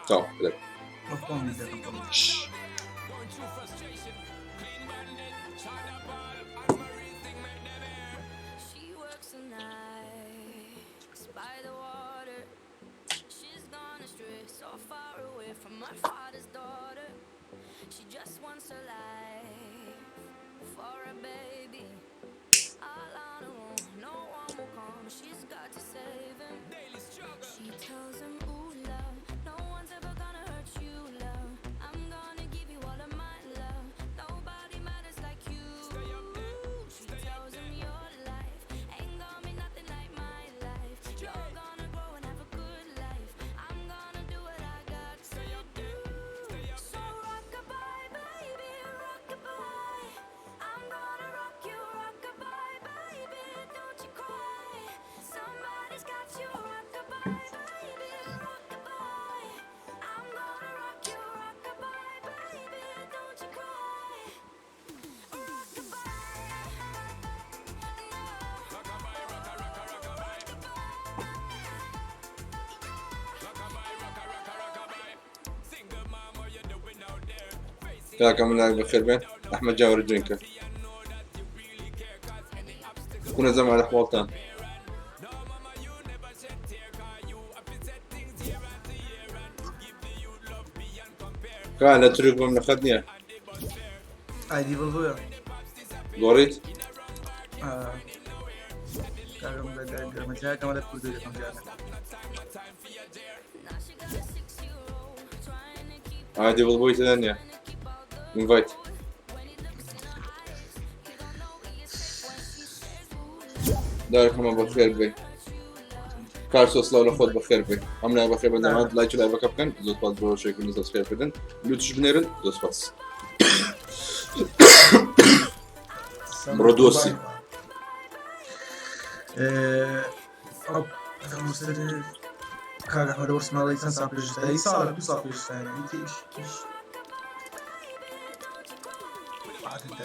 تاو لە خۆم دەکەم. کاکە من لای بەخێر بێن ئەحمەد جاوەرە جوێنکە کونە زەما لە حواڵتان کا لە تورک بم لە خەت نییە ئایدی بڵ بۆیە گۆڕیت گەمەجاکەمە لە کوردی دەکەم جارە ئایدی بڵ بۆی تێدا نییە ئینڤایت دارکەمە بەخێر بێ کارسۆ سڵاو لە خۆت بەخێر بێ ئەم لای بەخێر بن دەمات لایک و لایڤەکە بکەن زۆر سپاس بۆ شێکردنی سەبسکرایب کردن لوتش بنێرن زۆر سپاس بڕۆ دۆستی. کاک ئەحمەد ئەوە سماڵی چەند ساڵ پێش ئێستا؟ ئی ساڵە دو ساڵ پێش ئێستا یعنی ئیش ئیش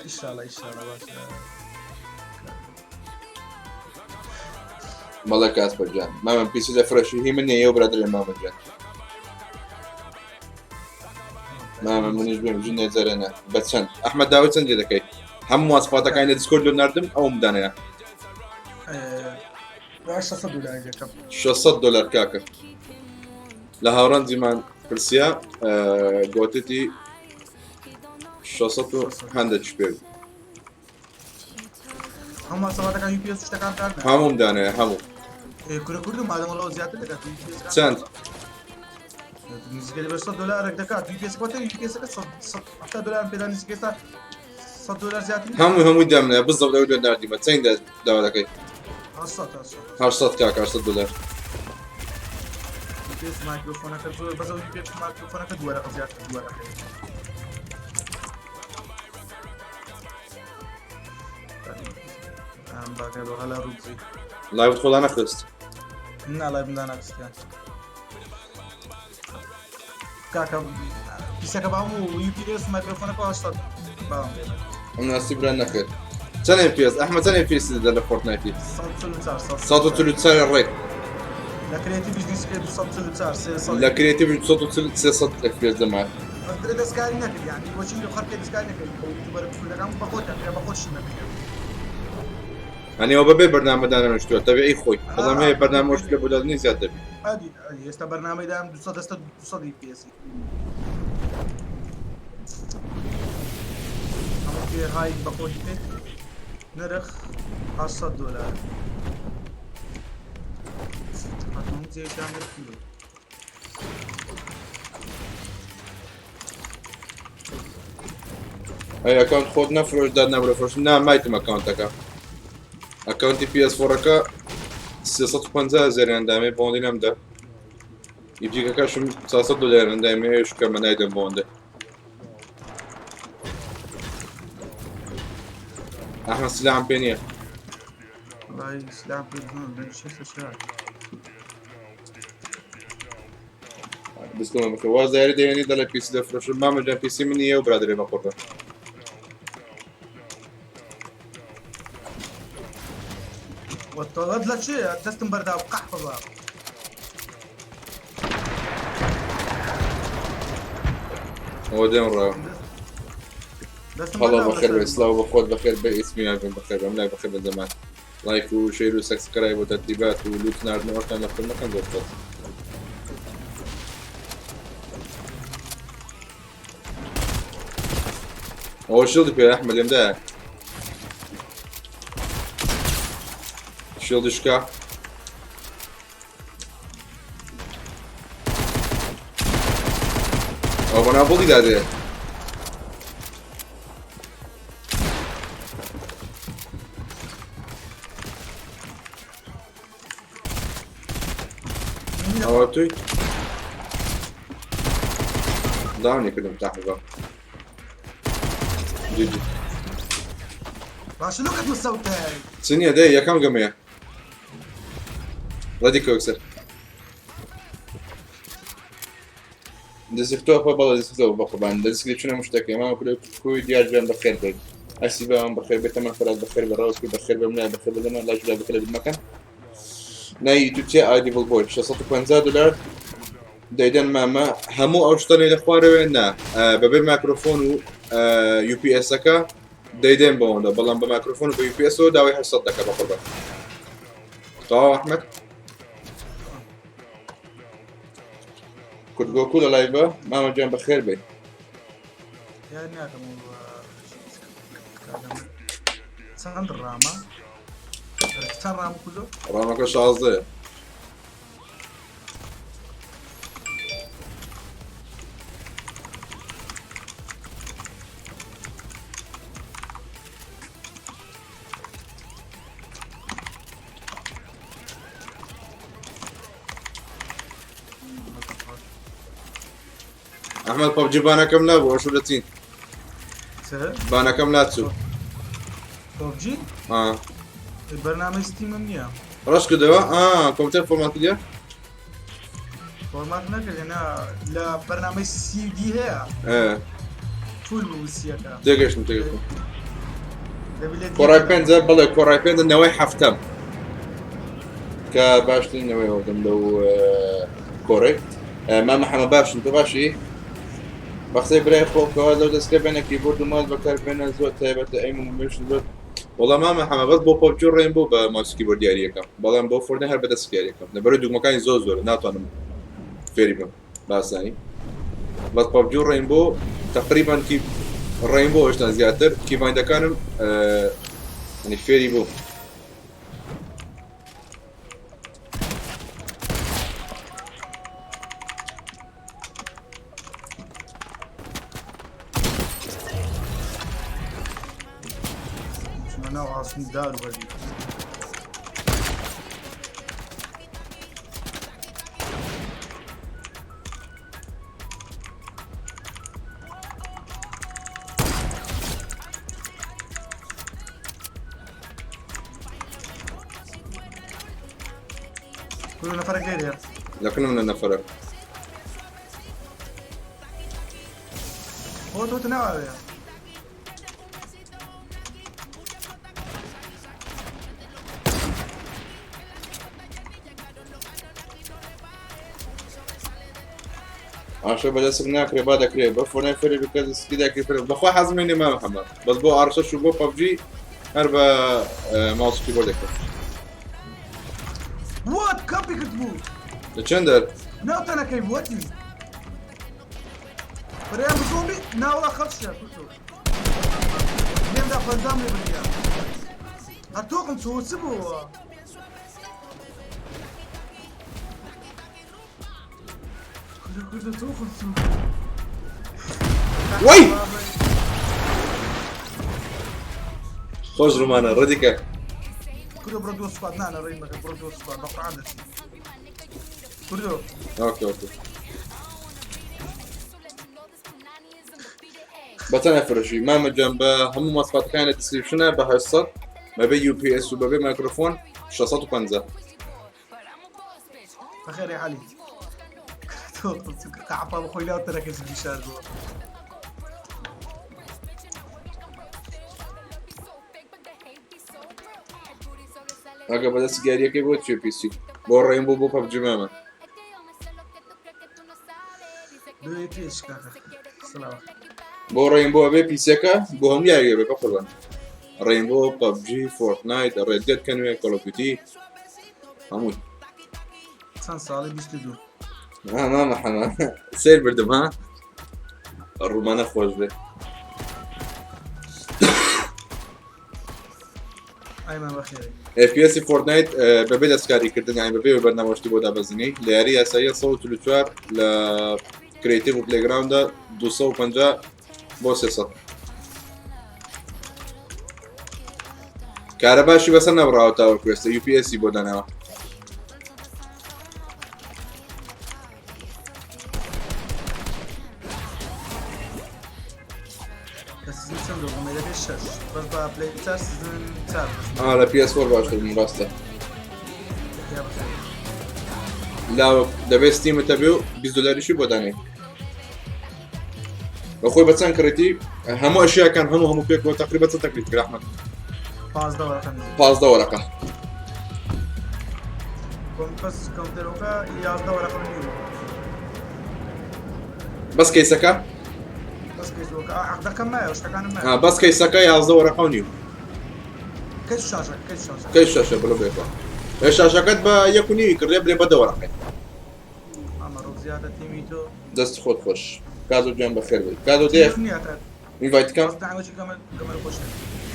ئیشاڵە ئیشاڵە باشە بەڵێ کاسپەر گیان مامە پیسی لە فرۆشی هی من نییە برادرێ مامە گیان مامە منیش بێم ژنێ زەرەنە بە چەند ئەحمەد داوای چەند جێ دەکەی هەموو واسفاتەکانی لە دیسکۆرد لۆ ناردم ئەوم دانەیە 600 دلار دەکەم 600 دلار کاکە لە هاوڕان زیمان پرسیا گوتتی 600 و هەندێک پێ هەموو سەواتەکان یو پی ئێس شتەکان کار هەمووم دانەیە هەموو کورە کوردم مادەم لەوە زیاتر دەکات چەند نزیکە لە 100 دلارێک دەکات یو پی ئێس کۆتە یو پی ئێسەکە 170 دلار پێدا نزیکە ئێستا 100 دلار زیاتر هەموو هەمووی دامنایە بزەبت ئەو لە ناردیمە چەند داوا دەکەی 800 800 کاک 800 دلار پێس مایکرۆفۆنەکە زۆر بەس ئەو پێ مایکرۆفۆنەکە دووەرەقە زیاتر دووەرەقە لایڤت خۆدا نەخست نا لایڤم داناخستیان کاکە پیسەکە باوم و UPS مایکرۆفۆنەکە هەشتا باوم ئەم ناسی برا نەخێت چەند FPS ئەحمە چەند FPS دەدا لە فۆرتنایتی 144 ڕێک لە creative دیسکێ 244 لە creative 240 300 FPS دەما دەستکاری نەکرد یعنی بۆچی لە خەڵکێ دەستکاری نەکرد یوتیوبەرە کوردەکان بە خۆتان بە خۆشم نەکرد هەنی ئەوە بەبێ بەرنامە دانەنوشتووە تەبیعی خۆی بەڵام هەیە بەرنامە وشت لە بۆ دادنی زیاد دەبی ئەدی ئەدی ئێستا بەرنامەی دام 200 دەستە 200 FPS ئەمە پێ های بە خۆی پێ نرخ 800 دلار حتما جێشان نرخی ئەی ئەکاونت خۆت نەفرۆش داد نابرە فرۆش نا مایتم ئەکاونتەکە ئەکاونتی PS فۆڕەکە 350 هەزاریان دامێ بۆندی نەمدا ئیپیکەکەشم 400 دلاریان دامێ ئێش کە مە نایدەم بۆندە ئەحمە سلاحم پێ نییە وڵی سلاح پێ نییە. دەستکەمە بکە واز دایری دەێنی دەڵێ پیسی دەفرۆشم مامە جان پیسی من نییە و برادرێ بەقڕبە وەتەڵەت لە چێ دەستم بەردا و قەحپە بە. ئەوە دێم ڕا. هەڵۆ بەخێر بێ سلاو بە خۆت بەخێر بێ ئیسمیان بن بەخێر بێ لای بەخێر بە زەمان لایک و share و subscribe و تەرتیبات و لوت ناردنەوەتان لە خۆ مەکەن زۆر سپاس. ئەوە shield ی پێ ئەحمەد لێم دایە shield ی شکا. ئەوە بەناو بڵی دادێ. ئەوە توی داونی کردم تاحبا جدي. باشە لۆ کەتمە سەوتای. چ نییە دەی یەکەم گەمەیە ڕەدی کۆکسەر دەسکتۆپە بەڵێ دەسکتۆپ بەقوربان لە دیسکریپشنە مشتەکەی مامە کورە کوی دیار گیان بەخێر بێت ئەسی باوان بەخێر بێت تەمەن فەراز بەخێر بە ڕەوز کوی بەخێر بێ منای بەخێر بێ لەمان لاش لا بەخێر بێت مەکەن ناوی تو چیە ئایدی بڵ بۆی 650 دلار دەیدەن مامە هەموو ئەو شتانەی لە خوارەوێ نا بەبێ مایکرۆفۆن و UPS ەکە دەیدەن بەوەندە بەڵام بە مایکرۆفۆن و بە UPS ەوە داوای 800 دەکە بە قوربان تەواو ئەحمەد کورد گۆکو لە live ە مامە گیان بەخێر بێ. یار ناکەم چەند ڕامە چەند ڕام کوردۆ؟ ڕامەکە شازدەیە. ئەحمەد پەبجی بانەکەم نابوو ئەشو لە چین بانەکەم لاچوو. پەبجی؟ بەرنامەی Steam م نییە. ڕەش کردەوە ئا کۆمپیوتەر format کردیە؟ format نەکردێ نا لە بەرنامەی CD هەیە full بوو سیەکە. تێگەشتم تێگەشتم. Core i پێنجە بەڵێ Core i پێنجە نەوەی حەفتەم کە باشترین نەوەی هەڵدەم لەو کۆڕی مامە حەمە باشن تۆ باشی بەخسەی برای خۆ کەوا لەو دەستکە بێنە کیبۆرد و ماوس بەکار بێنە زۆر تایبەتە ئەیم و مێش زۆر وەڵا مامە حەمە بەس بۆ PUBG و Rainbow بە ماوس کیبۆرد یاریەکەم بەڵام بۆ Fortnite هەر بەدەست یاریەکەم لەبەرەوەی دوگمەکانی زۆر زۆرە ناتوانم فێری بم باسانی بەس PUBG و Rainbow تقریبا کی Rainbow هێشتا زیاتر keybind ەکانم ینی فێری بوو. ناو ئاسنی دار وەری. كل نفرك ليرة. لكن من نفرك هو تو تناوي. ئاشە بەدەستم ناکرێ با دەکرێ بە فۆنای فێری بکە دەستی داکرێ فێری بەخوا حەزم لێ نییە مامە محەممەد بەس بۆ ئارشەش و بۆ پەبجی هەر بە ماوس و کیبۆرد دەکرێت. وات کەمپی کرد بوو. لە چەند دەر؟ ناو تەنەکەی بووەتی. برایان بزۆمبی ناوەڵا خەڵشە کوتۆ. لێمدا پەنجام لێ بردیان. هەر تۆقم چۆ چ بووە؟ وای خۆش ڕوومانە ڕەدیکە. کوردۆ بڕۆ دۆ squad نا نا ڕێی مەکە بڕۆ دۆ squad بە قورعان دەچی کوردۆ. okay okay بە چەند ئەفرۆشی مامە گیان بە هەموو ماسفاتەکان لە description ە بە 800 بەبێ UPS و بەبێ مایکرۆفۆن 650. بەخێرێ عەلی. تۆ قەعپا بخۆی لاو تەرەکە زیدی شاردووە. ئەگە بەدەست گاریەکەی بۆ چێ پیسی بۆ ڕێم بۆ بۆ پەبجی مامە. دوێ پێش کاکە سڵاو. بۆ ڕێینبۆ ئەبێ پیسەکە بۆ هەموو یاریە بێ بەقوربان ڕێینبۆ پەبجی فۆرتنایت ڕێد دێد کە نوێ کۆڵ ئۆف دیوتی هەمووی. چەند ساڵی 22. ها مامە حەمە سەیر بردم ها ڕوومانە خۆش بێ. ئایمان بەخێرێ. FPS فۆرتنایت بەبێ دەستکاریکردن یانی بەبێ بەرنامەشتی بۆ دابەزینی لە یاری یاساییە 144 لە creative و playground ە 250 بۆ 300 کارەباشی بەسەر نەبڕاوە تاوەکو ئێستا UPS بۆ داناوە. کە season چەند دووەمە دەبێت شەش بەس بە پلەی چار season چار ئا لە PS4 باشتر بووم ڕاستە. یا بەخێر. لا دەبێت Steam ت هەبێ و 20 دلاریشی بۆ دانێ. بەخۆی بە چەند کڕیتی هەموو ئەشیاکان هەموو هەموو پێکەوە تقریبا چەند تەکلیف کرد ئەحمەد؟ 15 وەرەقە نزیک. 15 وەرەقە. کۆم بەس کۆمپیوتەرەکە 11 وەرەقە نیو. بەس case ەکە؟ بەس case ەکە عەقدەکەم مایەوە شتەکانم مایە. ها بەس case ەکە 11 وەرەقە و نیو. case شاشە case شاشە. case شاشە بڵێ بێکەوە. شاشەکەت بە یەک و نیوی کڕێ بلێ بە دە وەرەقەی. ئەمە ڕۆک زیادە تیمی تۆ. دەست خۆت خۆش کازۆ گیان بەخێر بێی کازۆ دێ invite کەم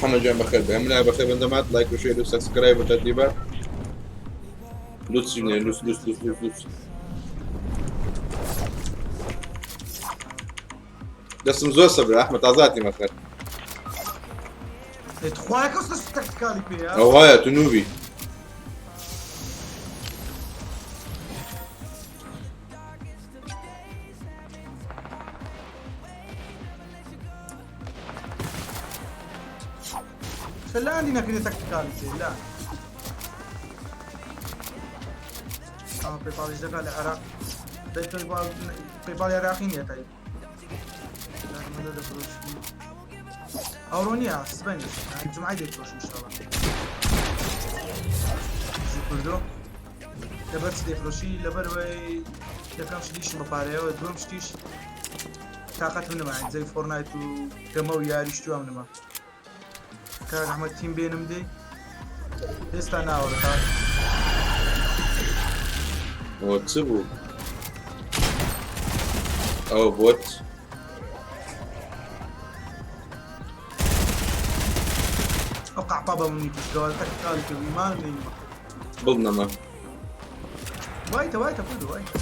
حەمە گیان بەخێر بێ ئەم لای بەخێر بن دەمات لایک و share و subscribe و تەرتیبە لوتس نیە لوتس لوتس لوتس لوتس لوتس دەستم زۆر سەبرە ئەحمە تازاتی مەخەر تخوایە کەس دەست tactical ی پێیە ئەوهایە تو noob ی لاندی نەکرێت tactical ی پێ لا ئەمە PayPal یش دەکات لە عێراق دەی PayPal PayPal ی عێراقی نییە تای ئەوڕۆ نییە سبەینێ جمعەی دەیفرۆشم ئینشاڵڵا کوردۆ لەبەر چ دەیفرۆشی لەبەرەوەی یەکەم شتیشم بە پارەیەوە دووەم شتیش تاقەتم نەما جەی فۆرنایت و گەمە و یاریش توام نەما کاک ئەحمەد تیم بێنم دێ ئێستا ناوە تا ئەوە چ بوو ئەوە بۆت ئەو قەعپا بە منی کوشتەوە تەکتالی کرد ئیمان نەیما بڵ نەما وایتە وایتە کوردو وایتە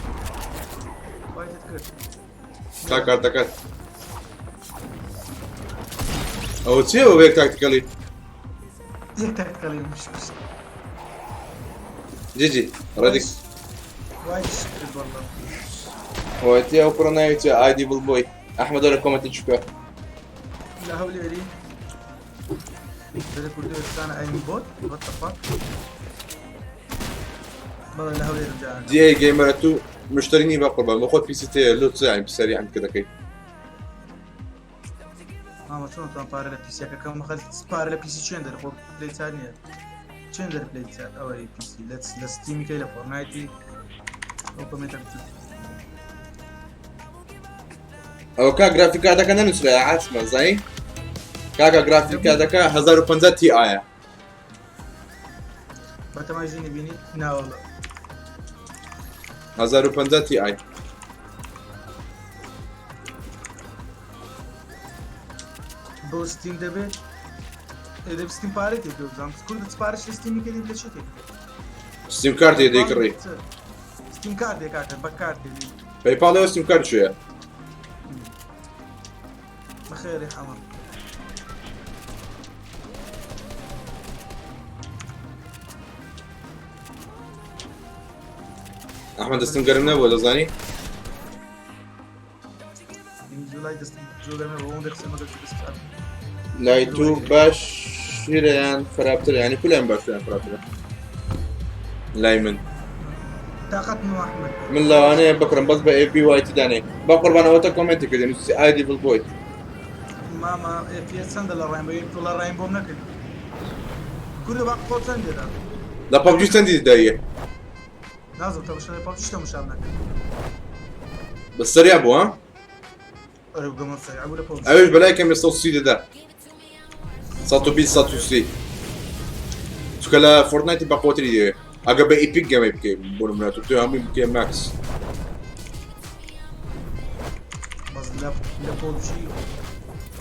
وایتت کرد تا کارتەکەت ئەوە چییە بۆ یەک tactical ی یەک tactical ی مش کوشت GG ڕێدیک وایتش کرد والله وایتی ئەو کوڕە ناوی چیە ئایدی بڵ بۆی ئەحمەد لە comment ی چکە لە هەولێری دەرە کوردی ئێستانە ئەین بۆت what the fuck بەڵێ لە هەولێرم جا دی ئەی گەیمەرە تو مشتری نی بە قوربان بۆ خۆت پیسی تێ لۆ چ یانی سەریعم کە دەکەی مامە چۆن توان پارە لە PC ەکە کەم خەل پارە لە PC چێن دەر خۆ پلەی چار نییە چێن دەر پلەی چار ئەوەی PC لە Steam ی کەی لە Fortnite ی ئەو comment ە بچوو ئەوە کا graphic card ەکە نەنووسرایە عاسمە زانی کاکە graphic card ەکە 1050 Ti یە. بەتەمای ژینی بینی ناوەڵە 1050 Ti. بۆ Steam دەبێت دەبێت Steam پارەی تێکرد بزانم کورد چ پارەش لە Steam ی کردی لە چی تێکرد Steam card ێ دەیکڕی Steam card ێ کاکە بە کارتێ PayPal ەوە Steam card چییە؟ بەخێری حەمە ئەحمەد دەستم گەرم نەبووە دەزانی؟ لای تو باشترە یان خراپترە یانی کولیان باشترە یان خراپترە لای من من لەوانەیە بکڕم بەس بە ئێپی وایتی دانێ بە قوربانەوە تە comment ی کردی نووسی ئایدی بڵ بۆی مامە ئێپی چەندە لە ڕایم بە لە ڕایم بۆم نەکرد کوردە با خۆ چەند دێدا لە PUBG چەندی دایە نازم تەماشای PUBG تەماشام نەکرد. بە سەریا بووە؟ ئەویش بەلای کەمی 130 دەدا، 120، 130، چونکە لە فۆرتنایتی بەقوتری دەوێ ئەگە بە Epic گەمەی بکەی، بۆ نمونە تۆ هەمووی بکەی max. بەس لە PUBG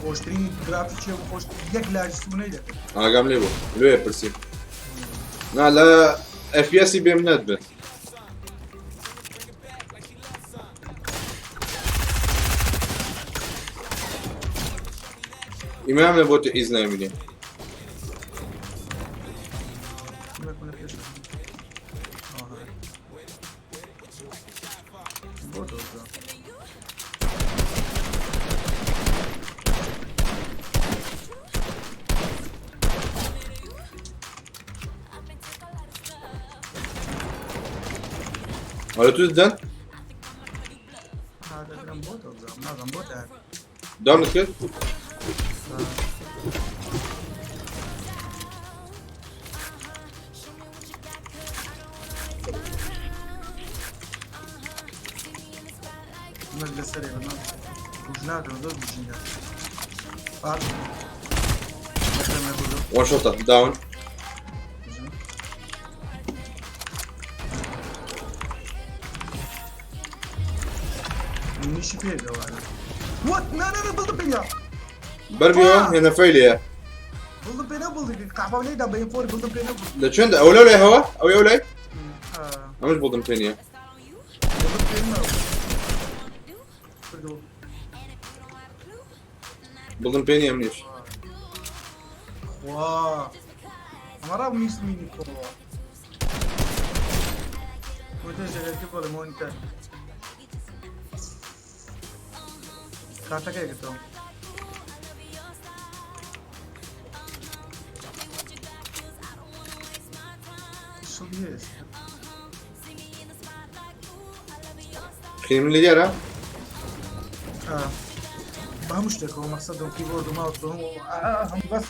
خۆشترین گرافیکی و خۆش یەک لاج سوونەی دەکرد. ئاگام لێ بوو، لێ پرسیم. نا لە FPS بێم نەت بێت. ئیمام لە بۆتە ئیز نامینێ. ئەرە تو دەن؟ دامت کرد؟ One shot down. منیشی پێگەوە. What? نا نا نا بڵدم پێ. بەربیەوە هێنە فەیلەیە. بڵدم پێ نەبڵدی قعبا لێدا بە فۆر بڵدم پێ نەبوو. لە چەند ئەو لەولای هەوە ئەو ئەولای ئەمەش بڵدم پێ نییە. بڵدم پێ نییە ئەمنیش. وا ئەمە ڕا میس مینی کۆڵەوە. مۆنتەر جێگەکە بەڵێ مۆنیتەر. کارتەکەی گرتەوە. شڵ هێز. خیم لێ دیارە؟ بە هەموو شتێکەوە مەقسەدم کیبۆرد و ماوس و هەموو هەموو، بەس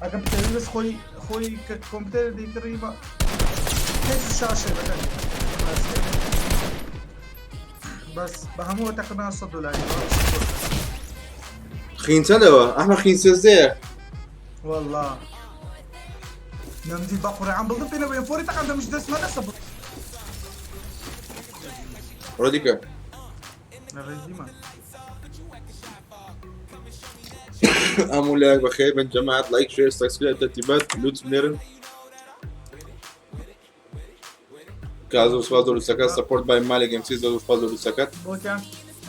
ئەگە بتەوێت بەس خۆی خۆی کە کۆمپیوتەر دەیکڕی بە هیچ شاشێ بەکەن بەس بە هەموو تقریبا 100 دلاری. خین چەندەوە ئەحمە؟ خین سێزدەیە. والله نمدي بقرة عم بلدم بينا وين فوري تقدم مش دس ما دس. ڕۆدیکە. ديما. هەموو لایەک بەخێر بن جەماعەت، like، share، subscribe، تەرتیبات لوتس بنێرن. کا زۆر سوپاس زۆر لوتسەکەت. support by مالک MC، زۆر سوپاس زۆر لوتسەکەت. بۆتیان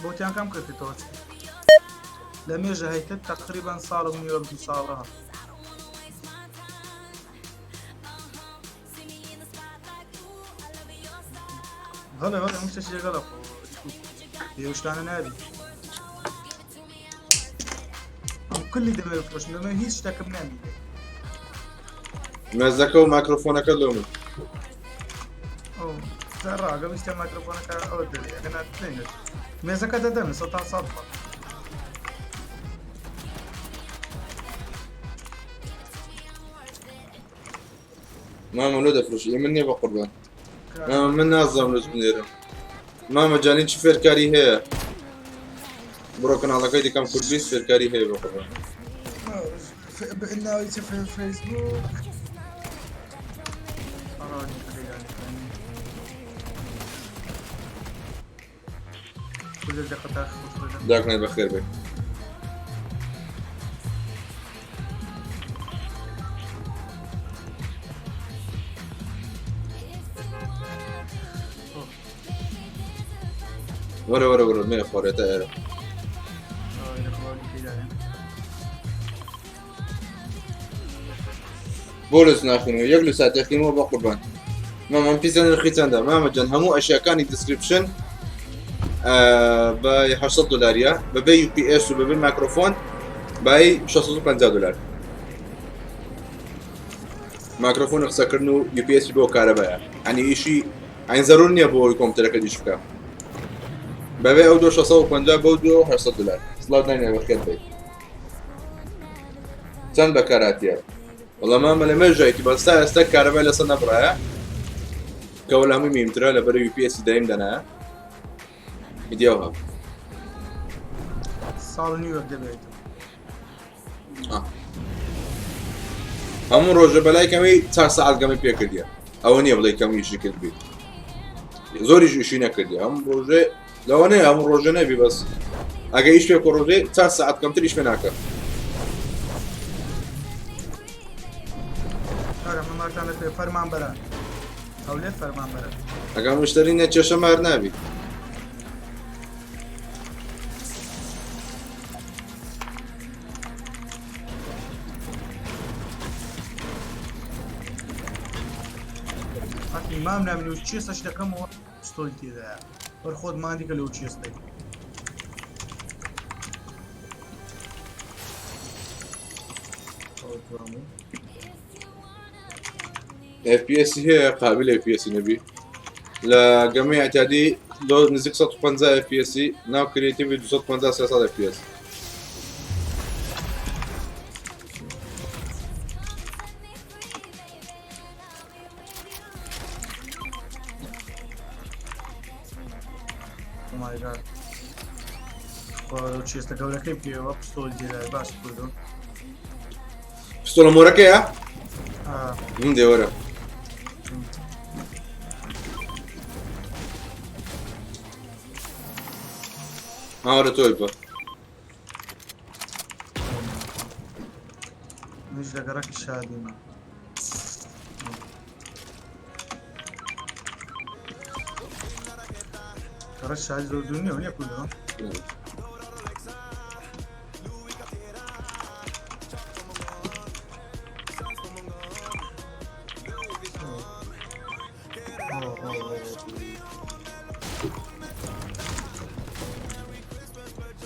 بۆتیان کەم کردیتەوە لە مێژە هەیتە تقریبا ساڵ و نیوە 2 ساڵە. بەڵێ بەڵێ هەموو شتێکی لەگەڵە، خۆ شتانە نابی. ئەم کلی دەمێ بفرۆشم، دەمێ هیچ شتێکم نامینێ. مێزەکە و مایکرۆفۆنەکە لۆ من. ئەو ڕاگە ویستە مایکرۆفۆنەکە ئەوە دەبێ ئەگە ناتێنێت مێزەکە دەدەم سە تا ساڵ. مامە لۆ دەفرۆشی؟ ئێمە نییە بە قوربان. مامە من نازانم لۆ بنێرم. مامە جانی چ فێرکاری هەیە؟ بڕۆ کەناڵەکەی دیکەم کوردیس فێرکاری هەیە بە قوربان. ناوی چ في فيسبوك؟ داک نایت بەخێر بێ. وەرە وەرە وەرە مێ خۆرێتە ئێرە. بۆ لەس ناخینەوە یەک لە ساتێخینەوە بە قوربان. مامە پیسە نرخی چەندە مامە جان؟ هەموو ئەشیاکانی description بە 800 دلاریە، بەبێ UPS و بەبێ مایکرۆفۆن بای 650 دلار. مایکرۆفۆن قسەکردن و UPS بۆ کارەبایە، ئەنی ئیشی ئەین زەرور نییە بۆ ئەوەی کۆمپیوتەرەکە دیش بکە. بەبێ ئەو دۆ 650، بەو دۆ 800 دلار. سڵاو دانیە بەخێر بێت. چەند بەکاراتیە؟ وەڵا مامە لە مێژایتی، بەس تا ئێستا کارەبای لەسەر نەبڕایە کەەوە لە هەمووی میمترە لەبەر UPS دایم دەنایە ئیدیاوها. ساڵ و نیوێک دەبێت. هەموو ڕۆژە بەلای کەمی چار سەعات گەمەی پێ کردیە ئەوە نییە بڵێ کەم ئیشی کردبی زۆریش ئیشی نەکردی هەموو ڕۆژێ لەوانەیە هەموو ڕۆژە نەبی بەس ئەگە ئیش پێ ڕۆژێ چار سەعات کەمتر ئیش پێ ناکە. فەرمانبەران هەولێر فەرمانبەرە. ئەگە مشتری نەکێشە مار نابی. مام نامن و چێسەش دەکەمەوە پستۆلی تێدایە وەر خۆت مادی کە لەو چێستەی. FPS هەیە قابل FPS نەبی لە گەمەی ئەتیادی لۆ نزیک 150 FPS ناو creative 250 300 FPS. Oh my god. چێستە گەورەکەی بکەیەوە پستۆل تێدایە باس کردو. پستۆلە مۆرەکەیە؟ من دێوەرە. هاوڕە تۆی بە. منیش لە گەڕەکی شادیمە. گەڕەک شادی زۆر دوور نییە نییە کوردەوە؟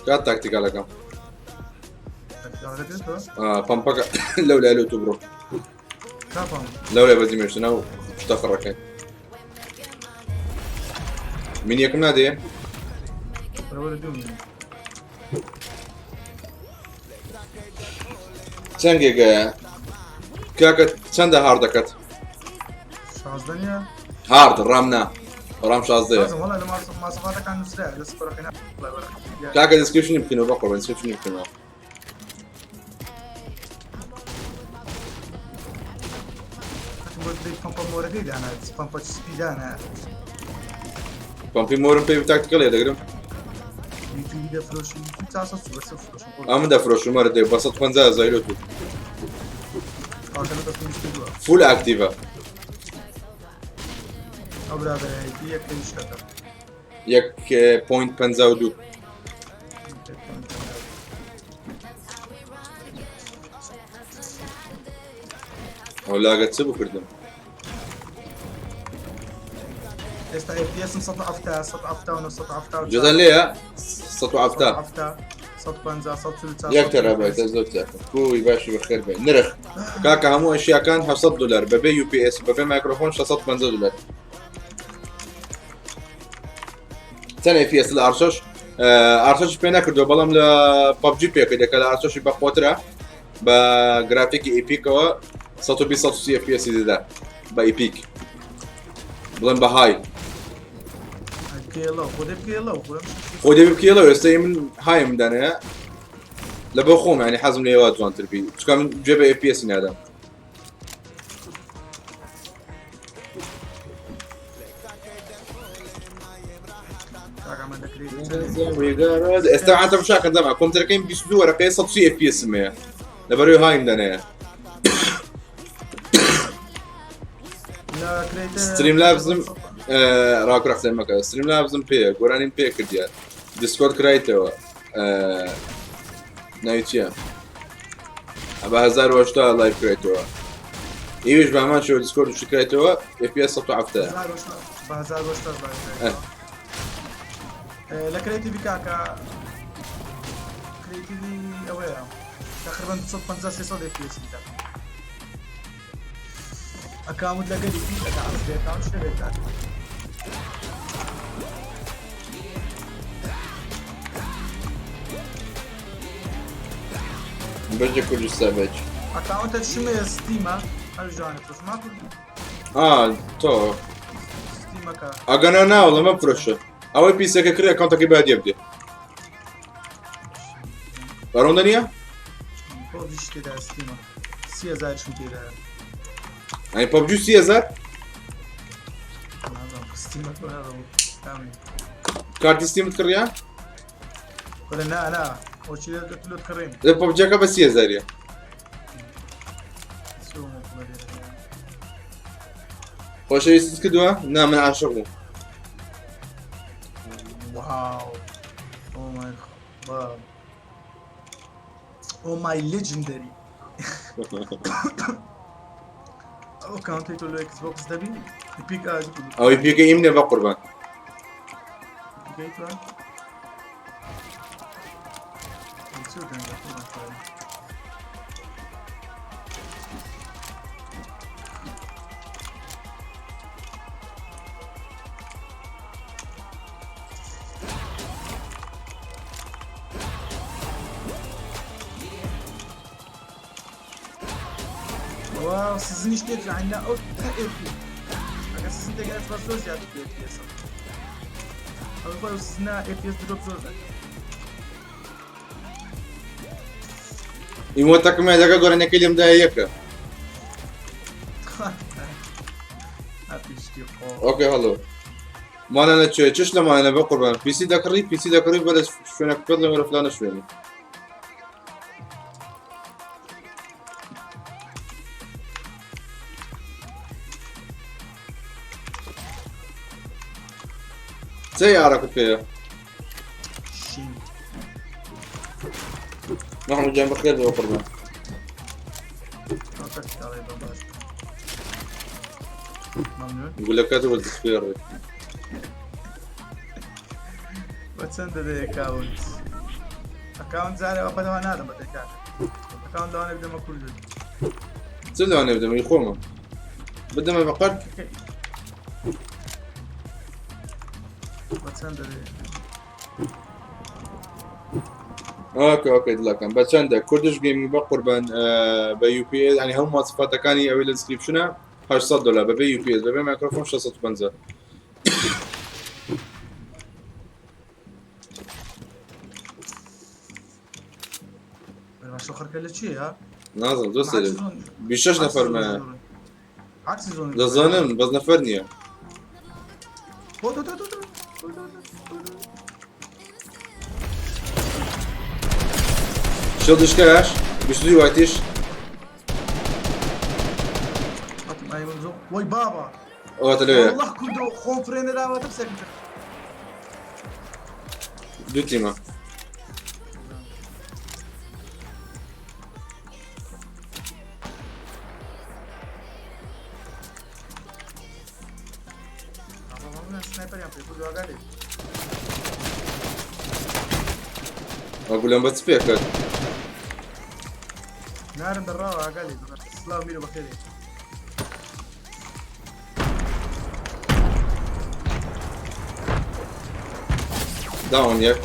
کات تاکتیکالەکەم پمپەکە لەو لای لۆ تو بڕۆ لەو لای بەزی مێشتنا و شتە خڕەکەی من یەکم نادێ چەند گێگایە کاکە چەندە هارد دەکەت هارد ڕام نا ڕام شازدەیە کاکە description ی بکەنەوە بەقڕ description ی بکەنەوە. پمپی مۆرم پێ tactical ێ دەگرم. ئەمن دەفرۆشم وەرە دێ بە 150 هەزار لۆ تو full active ە. یەک point 52. ئەو لاگە چ بکردم؟ ئێستا FPS 170 179 170. جزان لێیە 170. 150 144. یەک تەرابایتە زۆر تاکە کوی باشی بەخێر بێ نرخ کاکە هەموو ئەشیاکان 700 دلار بەبێ UPS بەبێ مایکرۆفۆن 650 دلار. چەند FPS لە ئارشەش ئارشەش پێ نەکردو بەڵام لە PUBG پێکردە کە لە ئارشەشی بەقوترە بە گرافیکی epic ەوە 120 130 FPS دەدا بە epic بڵێن بە high. خۆ دەبی بکێڵەوە ئێستا من high م دانەیە لە بۆ خۆم ینی حەزم لێوە جوانتر بی چکە من گوێ بە FPS نادەم. ئێستا عاتە شاکە دەما کۆمپیوتەرەکەیم 22 وەرەقەیە 130 FPS هەیە لەبەرەوەی high م دانەیە. Streamlabs م ڕاکرە قسەی مەکە Streamlabs م پێیە گۆرانیم پێ کردیە Discord کرایتەوە ناوی چییە بە 1080 live کرایتەوە ئێویش بە هەمان شێوە Discord شی کرایتەوە FPS 170. بە 1080 live لە creative کاکە creative ئەوەیە تقریبا 250 300 FPS دەکات. account لەگەری ئەکە عەسری account شتێک کاکە. بەجە کوردستان بەج account ە چمێ Steam ە هەر جوانە فرۆش ما کرد. ئا تۆ Steam ەکە ئەگەنا ناوەڵە مەفرۆشە ئەوەی پیسەکە کرد account ەکەی با دێ بدێ. پارەوەندە نییە؟ پۆبجیش تێدا ستیمە 30,000 شم تێدایە. یعنی پەبجی 30,000؟ ستیمە کارتی ستیمت کڕیا؟ ولا نا نا ئەو چی لۆت کڕیم. لە پەبجەکە بە 30,000ە. خۆشەویستت کردووە؟ نا من عاشق بووم. واو oh my خوا oh my legendary. ئەو account ی تۆ لە ئێکس بۆکس دەبی پیک ئەوەی پیکە ئیم نێ بە قوربان. واو سزنیش تێک عندنا ئەو ئێفی ئەگەر سزن تێک ئەس بەس زۆر زیاتر پێ پێسە ئەو خۆی سزنا ئێف drop زۆر دەکات. emote ەکەم لەگە گۆرانەکەی لێم دایە یەکە. okay هەڵۆ مانە چێ چش لەمانە بە قوربان PC دەکڕی PC دەکڕی بە لە شوێنەکە پێت لەوەرە فلانە شوێنی. چه یارەکە پێیە؟ شین محمود گیان بەخێر بێ بە قوربان. ممنون. گولەکەت وە دەسپێڕێ. بە چەند دەدەی account؟ account جارێ بەدەوە نادەم بە دەکات. account لەوانە بدەمە کورد. چ لەوانەیە بدەمە ئی خۆمە بدەمە بە قەرد. بە چەند دەدەی؟ okay okay دڵەکەم بە چەندە کوردش gaming بە قوربان بە UPS ینی هەموو ماسفاتەکانی ئەوەی لە description ە 800 دلار بەبێ UPS بەبێ مایکرۆفۆن 650. باشە خەرکە لە چییە؟ نازم زۆر سەر 26 نەفەرمە. عکسی zone دەزانم بەس نەفەر نییە. تۆ تۆ تۆ تۆ shield شکاش 22 white یش. وای بابا ئەوەتە لەوێ. والله کوردۆ خۆم فرێنەراوەتە سەکتە. دوو تیمە. sniper یان پێ کوردۆ ئاگا لێ. ئەو گولەم بە چ پێکرد؟ نارم دەڕاوە ئاگا لێ. سلااو میرە بەخێرێ. down یەک.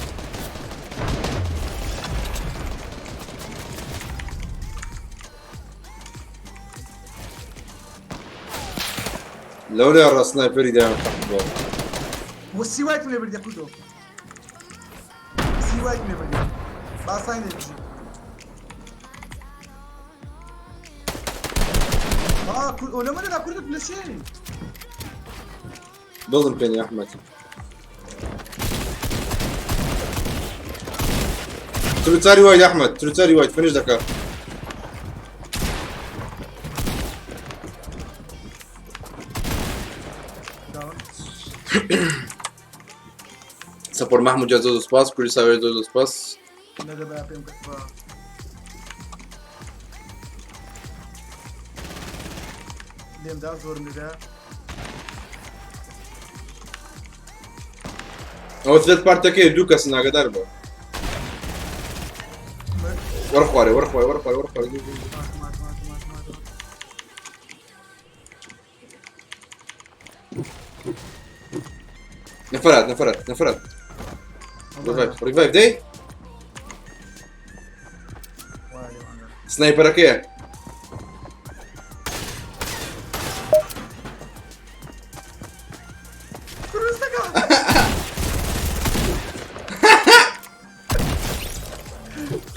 لەولا ڕا sniper ی دایان تەقبۆ. وەسی white م لێ بردی کوردۆ سی white م لێ بردی باسای لێ بژی. ئەو لەمە لەدا کوردت لە چێ؟ دڵم پێنی ئەحمەد. تروتاری white ئەحمەد تروتاری white finish دەکا. down. سەپۆر محمود جا زۆر سپاس کوری ساوێ زۆر سپاس. نەدەبا پێم کردوە. لێمدا زۆرم لێدا. ئەوە third party ەکەی دوو کەس ناگەدار بوو. وەرە خوارێ وەرە خوارێ وەرە خوارێ وەرە خوارێ. مات مات مات مات مات. نەفەرات نەفەرات نەفەرات. revive revive دەی sniper ەکەیە. کروز دەکا.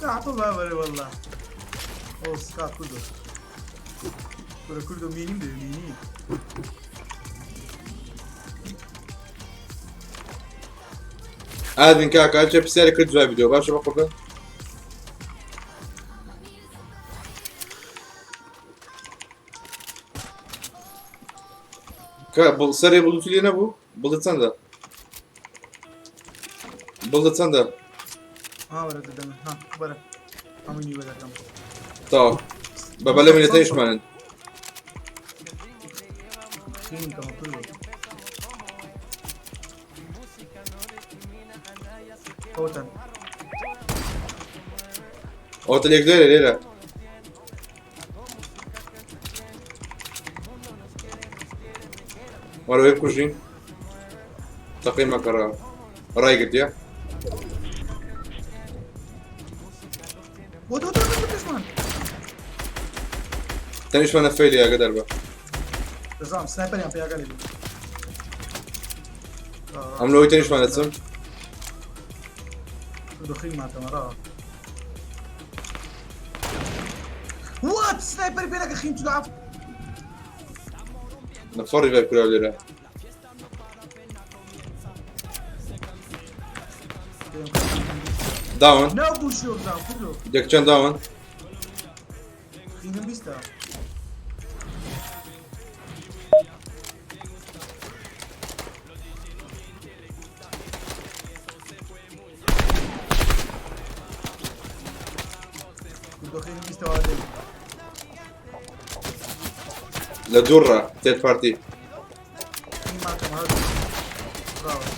قەحپە بابەرە واللە ئەو سکا کوردۆ کورە کوردۆ مینیم دەوێ مینی. ئادین کاکە چه پرسیارێک کرد دوای ڤیدیۆ باشە بە قوربان. کە بڵ سەرێ بڵوتی لێ نەبوو بڵت چەندە بڵت چەندە؟ ها وەرە دەدەم ها بەرە هەمووی نیوە دەکەم. تەواو بە بەلەمی لە تەنیشتمانن. خین کەمە کوردۆ ئەوتەن. ئەوتە لێک لێرە لێرە. وەرە وێ بکوژین تەقەی مەکەڕە ڕای گرتیە. بۆ تۆ تۆ پێشمان. تەنیشمانە فەیلی ئاگادار بە. دەزانم سنایپەریان پێیاگە لێ. ئەم لەوەی تەنیشمان دەچم. دخیل ماتەمە ڕا. وات سنایپەر پێ نەکە خین چلعب. نەفەڕی ڤای کراو لێرە. داون. ناو بوو شۆ بزانم کوردۆ. یەک چەند داون؟ خینم بیستە. کوردۆ خینم بیستە وا دێ. لە دوورڕە تێد پارتی. خین ماتەمە هەردوو. ڕاوە.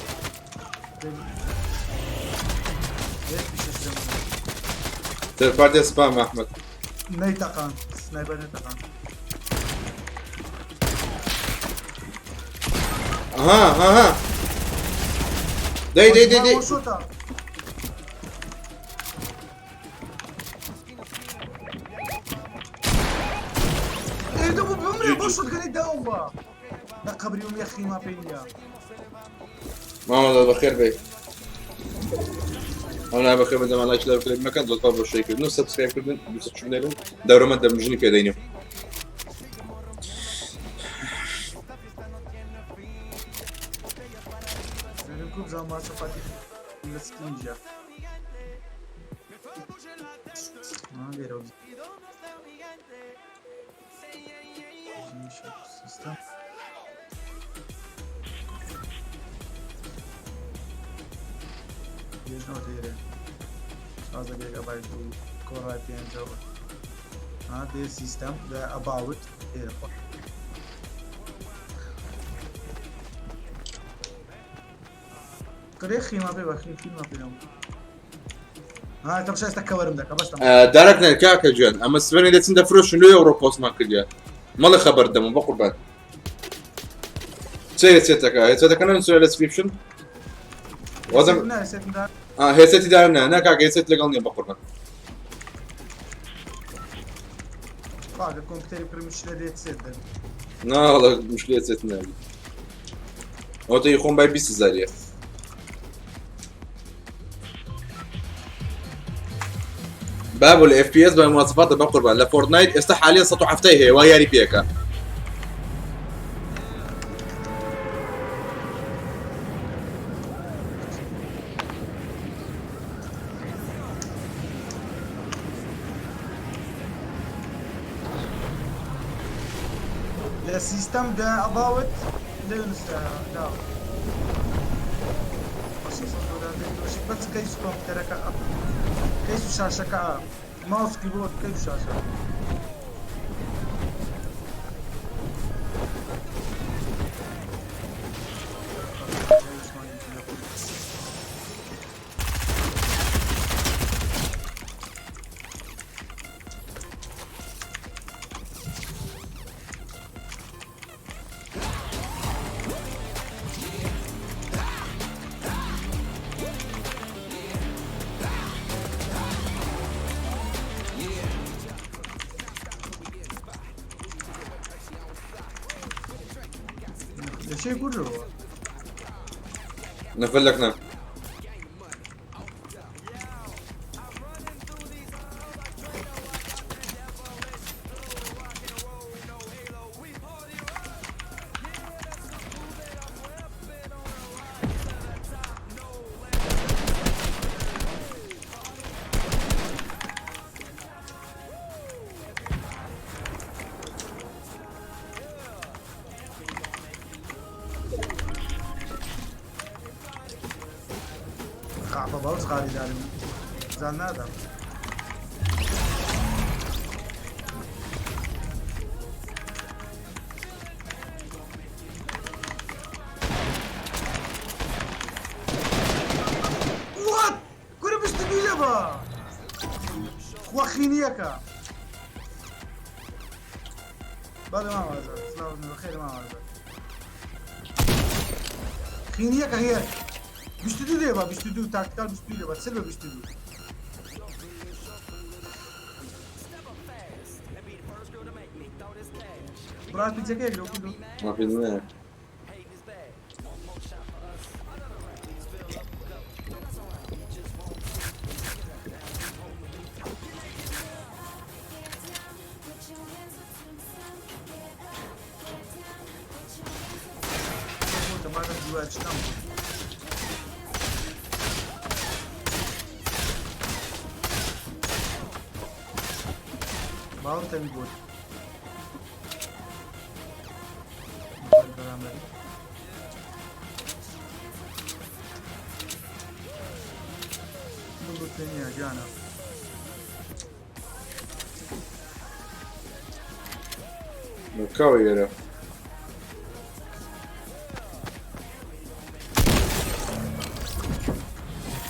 دێ پیشەش دەمە. تێد پارتی سپام ئەحمەد. نەیتەقاند سنایپەر نەتەقاند. ها ها ها دەی دەی دەی دەی. شۆتە. ئێ دەبوو بمرێ بۆ شۆتگەنەی داوم بە. لە قەبری وم یەخی ما پێی نییە. مامۆستا بەخێر بێی. ئەو نای بەخێر بن دەمان لایک لە کلیک مەکەن دڵتان بۆ شەیکردن و سەبسکرایب کردن دووسە چونێرن دەورەمە دەمژنی پێدەینم. سەرم کو بزانم ماسەفاتی لە سکینیژە. ها لێرەوە سیستەم. گێژنەوە لێرە 16 گێگابایت و کۆڕای پێنجەوە. ها دێ سیستەم لە ئەباوت لێرە خۆ. قرێ خیما پێ بە خیم خیما پێ ها تەمشا ئێستا کەوەرم دەکە بەس تەماشا. دارک نەر کاکە گیان ئەمە سبەینێ دەچن دەفرۆشن لۆ ئەوڕۆ پۆستمان کردیە مەڵێ خەبەر دەمم بەقوربان. چه هێچێتەکە هێچێتەکە نەنووسرا لە دسکریپشن وازم نا هێچێتم دا. هێچێتی دار نا نا کاکە هێچێت لەگەڵ نییە بەقوربان. کاکە کۆمپیوتەری پڕ مشکلە دێت سێت دەن. نا وەڵا مشکلە هێچێت نابی. ئەوە تۆ خۆم بای 20 هەزاریە. بابو ال FPS بە مواصفاتە بەقوربان لە فۆرتنایت ئێستا حالیا 170 هەیە وا یاری پێکە. لە سیستەم دا ئەباوت لێ نووسرا داوە. بەس کەیس کۆمپیوتەرەکە کەیس و شاشەکە ماوس کیبۆرد کەیس و شاشە. لە شێ کوردەوە. نەفەر لەکنە. بابا ئەو جغاری دارم زان نادام. What? کورە 22 لەبا خوا خینیەکە بەڵێ مامازە سلااو بەخێر مامازە خینیەکە هەیە 22 لێبا 22 تاکتیکال 22 لێبا چل بە 22. برات پیجەکەیەک لەو کردو. ما في دماغ. تەمادەم دیوار چکەم. باوەڕ تەوی بۆت. بەرامبەری. دڵت پێ نییە گیانە. کاوە ئێرە.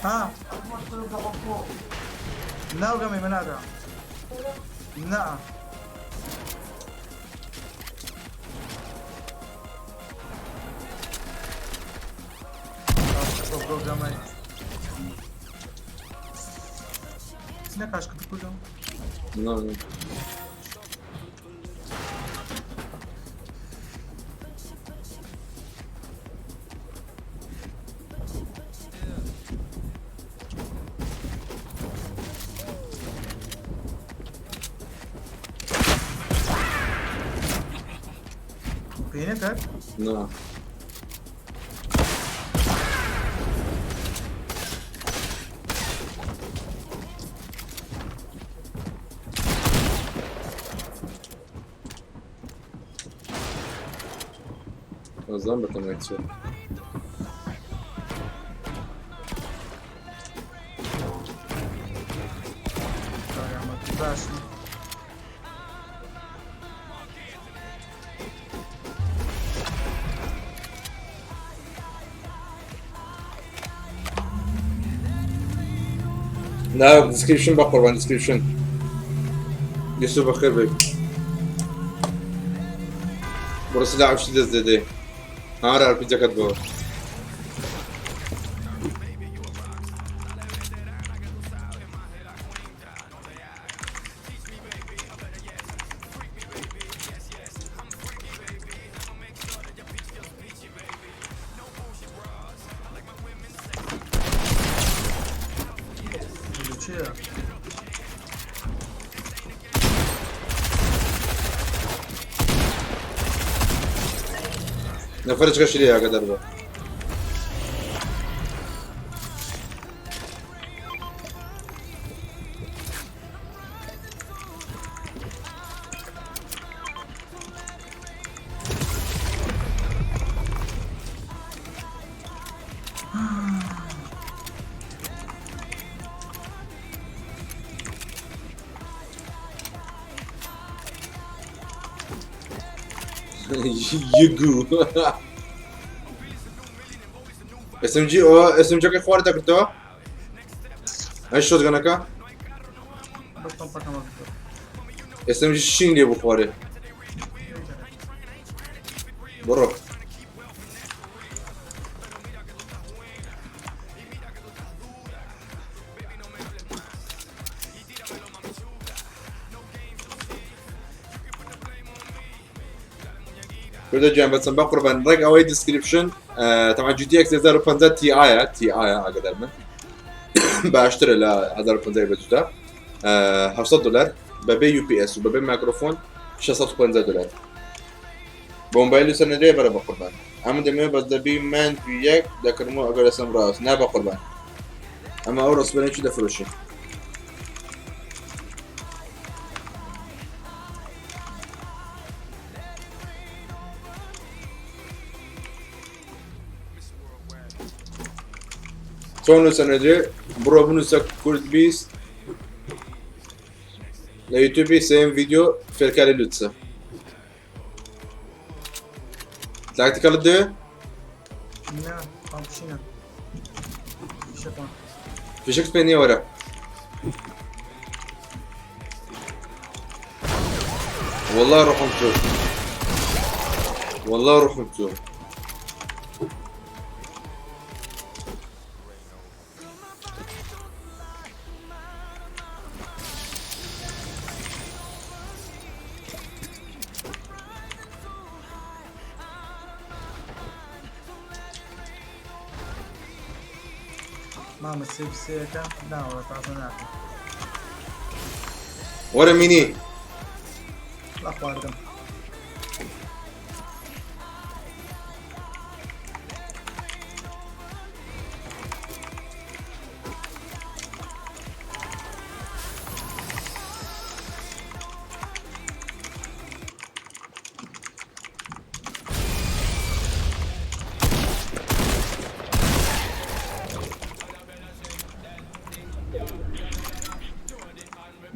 ها ناو گەمەی مناگە نا. گەمەی نەکاش کردم. نا. پێ نەکرد؟ نا. ئەزان بەتەمای چیە. باش. نا دیسکریپشن بە قوربان دیسکریپشن. یوسف بەخێر بێ. بڕۆ سلاح شتی دەست دەدەی. هارە ئەرپیجەکەت بۆ. چییە؟ نەفەرچکەشی لێ ئاگادار بە. یگو SMG ئەوە SMG-ەکەی خوارد دەکردەوە؟ ئەی شۆتگەنەکە؟ بەس پەمپەکەمە بکە. SMG شین لێ بوو خوارێ. بڕۆ. کوردە گیان بەچەند بە قوربان ڕێک ئەوەی دیسکریپشن تەمان GTX 1050 Ti Ti ئاگادار من باشترە لە 1050 بە جودا 700 دلار بەبێ UPS و بەبێ مایکرۆفۆن 650 دلار. بۆ مۆبایل و سەر نەدرێ بەرە بە قوربان. ئەمە دەمەوێت بەس دەبی من یەک دەکردمەوە ئەگەر لەسەم ڕاست نا بە قوربان. ئەمە ئەو ڕستبەنێکی دەفرۆشی. چۆن نووسە نەدرێ بڕۆ بنووسە کورد بیست لە یوتیوبی سێم ڤیدیۆ فێرکاری لوتسە تاکتیکەڵت دەوێ؟ نا پاڵپشینە فیشەکمان فیشەکت پێ نییە وەرە والله ڕۆحم چوو والله ڕۆحم چوو مامە سێ سێەکە ناوە تازە ناکەم وەرە مینی لا خواردم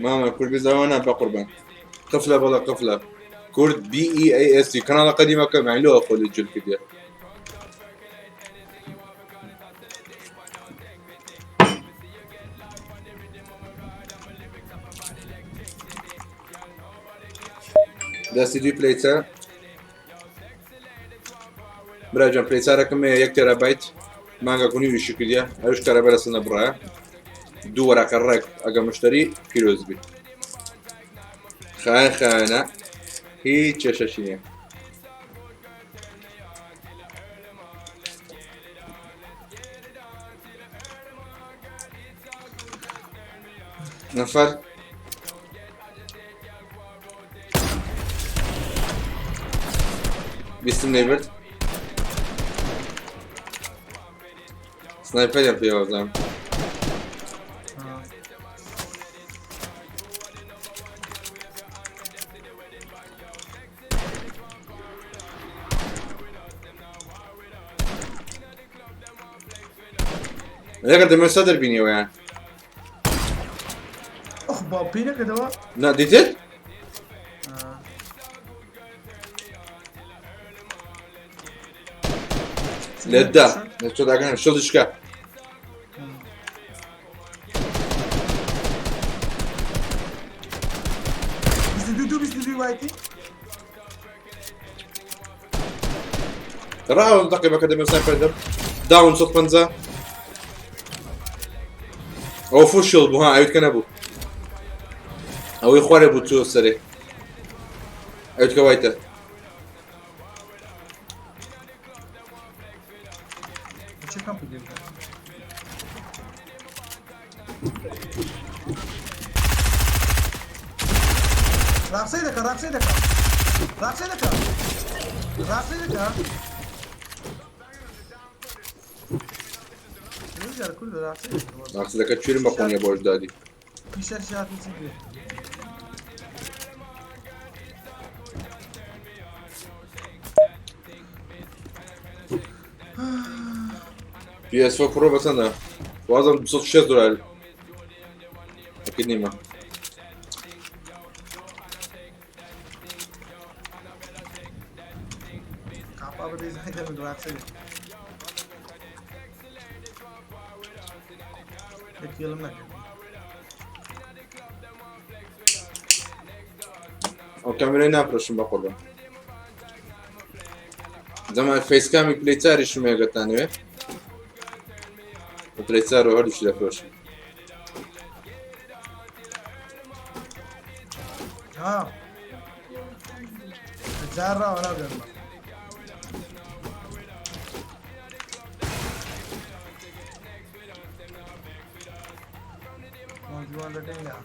مامە کورد بزاوانە بەقوربان قفلە بەڵە قفلە کورد بی ئی ئەی ئێس تی کەناڵە قەدیمەکە معنی لۆ خۆ لە جل کردیە دەستی دوی پلیتە براجان پلیچارەکەم هەیە یەک تێرابایت مانگە گونی ویشی کردیە ئەوش کارەبا لەسەر نەبڕایە دوو وەراقە ڕێک ئەگە مشتری پیرۆز بی خایەن خایەنە هیچ کێشەشی نییە نەفەر بیستم نەیبرد سنایپەریان پێوە بزانم لەگەر دەمێ سەدر بینیەوەیان ئۆخ با پێی نەکردەوە نا دیتت لێتدا لە شڵ شکا دوو 22 وایتی ڕاوم دقیبەکە دەمێ سنایپەر دەم داون 150 ئەوە فول شیڵد بوو ها ئەویت کە نەبوو ئەوەی خوارێ بوو چوە سەرێ ئەویت کە وایتە چه کەمپی لێ ڕاقسەی دەکە ڕاقسەی دەکە ڕاقسەی دەکە ڕاقسەی دەکە ڕاقسە دەکە چیرم بە خۆنیە بۆش دادی PS4 Pro بەچەندە؟ وازم 260 دلار ئەکید نیمە ئەو کامێرای نافرۆشم بە قوربان دەما فەیسکامی پلەیچاریشم هەیە گەتانەوێ و پلەیچار و هەردووشی دەفرۆشم ها جار ڕاوە ناگەرمە جوان دەکەین لا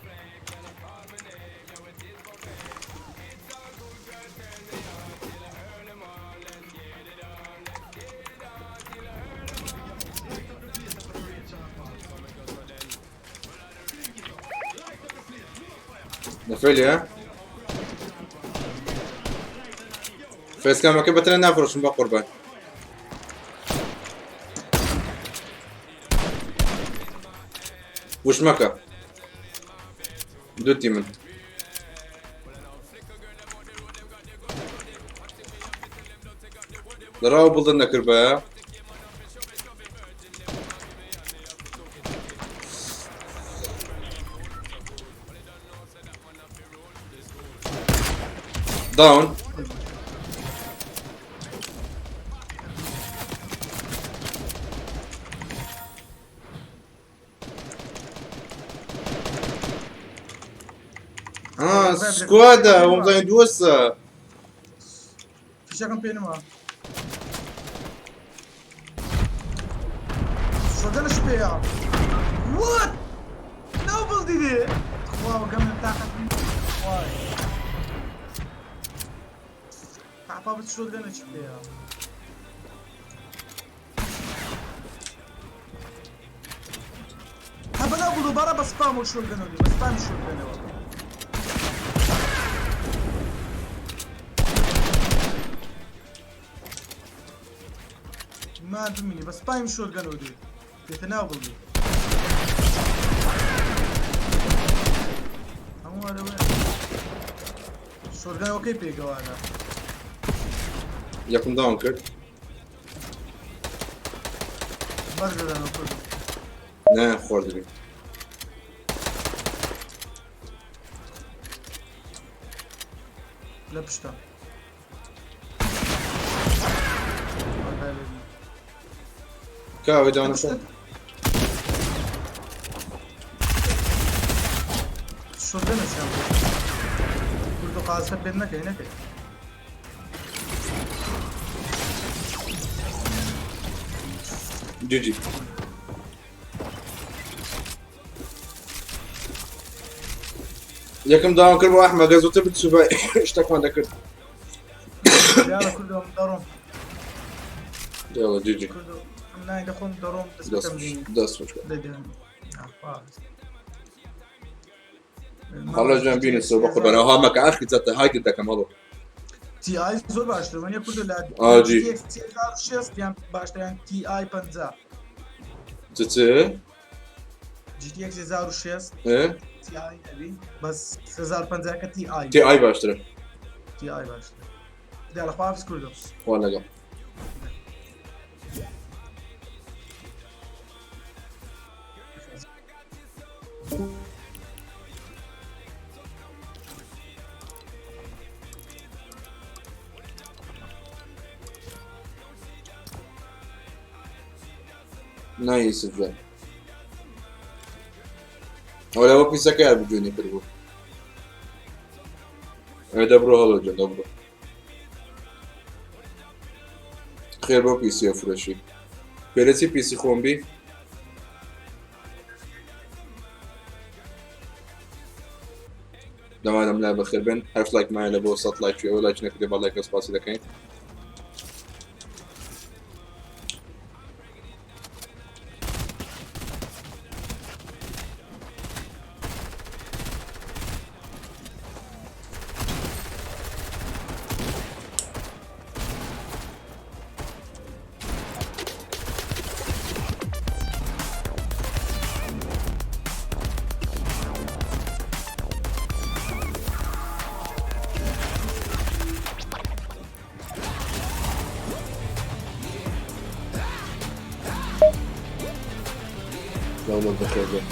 نەفێلی ها فەیسکامەکە بەتەنە نافرۆشم بە قوربان. وش مەکە دوتی من لە ڕاو بڵدن نەکردبایە. داون. آه سكوادا ومزين دوسة. فیشەکەم پێ نما. شۆگەنش پێیە. What? ناو بڵدی دێ. خوا وەکەم تاقەت وای. عپا بچ شۆگەنش پێیە. هەبەنا بڵ دووبارە بە سپام و شۆگەنەوە بە سپامی شۆگەنەوە. ما بمینی بە سپایم شۆگەنەوە دێ. دێتە ناو بڵدی. هەموو ئەرەوە. شۆرگەنەوەکەی پێگەوانە. یەکم داون کرد. بەرزەدەنەوە کوردم. نه خواردبی. لە پشتە. کاوە داونەکە. شۆرگەنەشیان بوو. کوردو قازە پێت نەکەی نەکەی. جی جی. یەکەم داوام کرد بۆ ئەحمە گەر زووتر بچووبە شتەکمان دەکرد. یاڵە کوردۆ من دەڕۆم. یاڵە جی جی. کوردۆ من نای دەخۆم دەڕۆم دەست بکەم دێنی. دەست خۆش. دەدەم. هەڵە جوان بینوسەوە بە قوربانەوە ها مەکە ئاخی جەتە هایدت دەکەم هەڵۆ. تی ئای زۆر باشتر وەنیە کوردۆ لە ئا جی. GTX 1060 یان باشتر یان تی ئای 50. چ چ؟ GTX 1060 ئێ؟ تی ئای نەبی بەس 1050 کە تی ئای. تی ئای باشترە. تی ئای باشترە. دیارە خواحافظ کوردۆ. خوا لەگەڵ. نا یوسف جان. ئەوە لەوە پیسەکەیان بجوێنی کردبوو. ئەوێ دەبڕۆ هەڵۆ جان دەبڕۆ. خێر بۆ پیسیە فرۆشی. پێرە چی پیسی خۆم بی؟ دەوانم لا بەخێر بن. هەر لایک مایە لە بۆ 100 لایکی ئەوە لایک نەکردێ با لایک سپاسی دەکەین. دەوڵەت بەخێر بێن.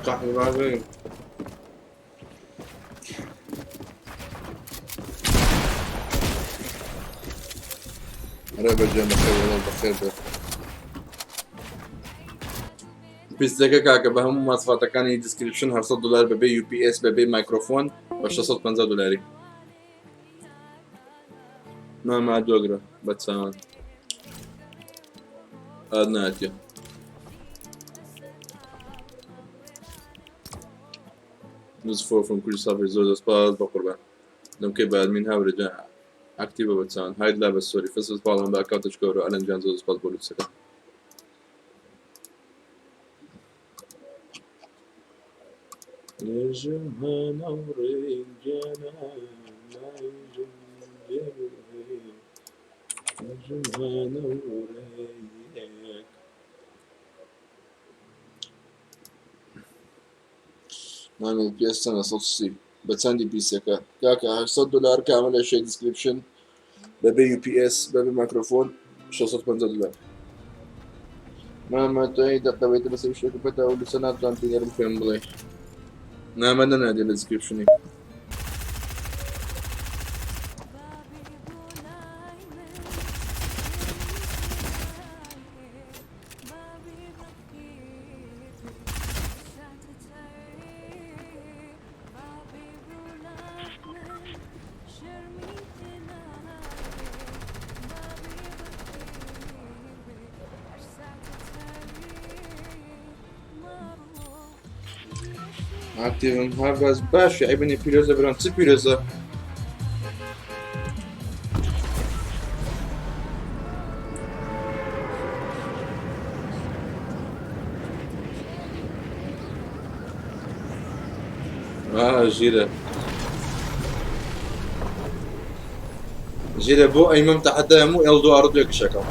قەحبە. ئەرێ بەجێ بەخێر وەڵا بەخێر بێ. پیسەکە کاکە بە هەموو ماسفاتەکانی description 700 دلار بەبێ UPS بەبێ مایکرۆفۆن بە 650 دلاری. ماما دۆگرە بە چاوان ئاد ناتیە. نزفۆ from کوردستان زۆر دەست پاس بە قوربان. دەمکەی بە ئەدمین هاورێ جان ئەکتیڤە بە چاوان هاید لا بە سۆری فەس فەس باڵام بە ئەکاونتە چکەوەرە ئەلەن جان زۆر سپاس بۆ لوتسەکە. نامێت پێستەنە 130 بە چەندی پیسەکە کاکە 800 دلار کامە لە شێ description بەبێ UPS بەبێ مایکرۆفۆن 650 دلار. مامە تۆی دەقەوێتە بەسەر شتێک پەتا و لەسەر ناتوان بینەرم پێم بڵێ نامە نەنادێ لە description ی. ئاکتیڤم هەر بەس باشە ئەی پیرۆزە برام چ پیرۆزە؟ ژیرە ژیرە بۆ ئەیمەم تەحەدا هەموو ئێڵ دو ئاڕ دوێ کشەکەم.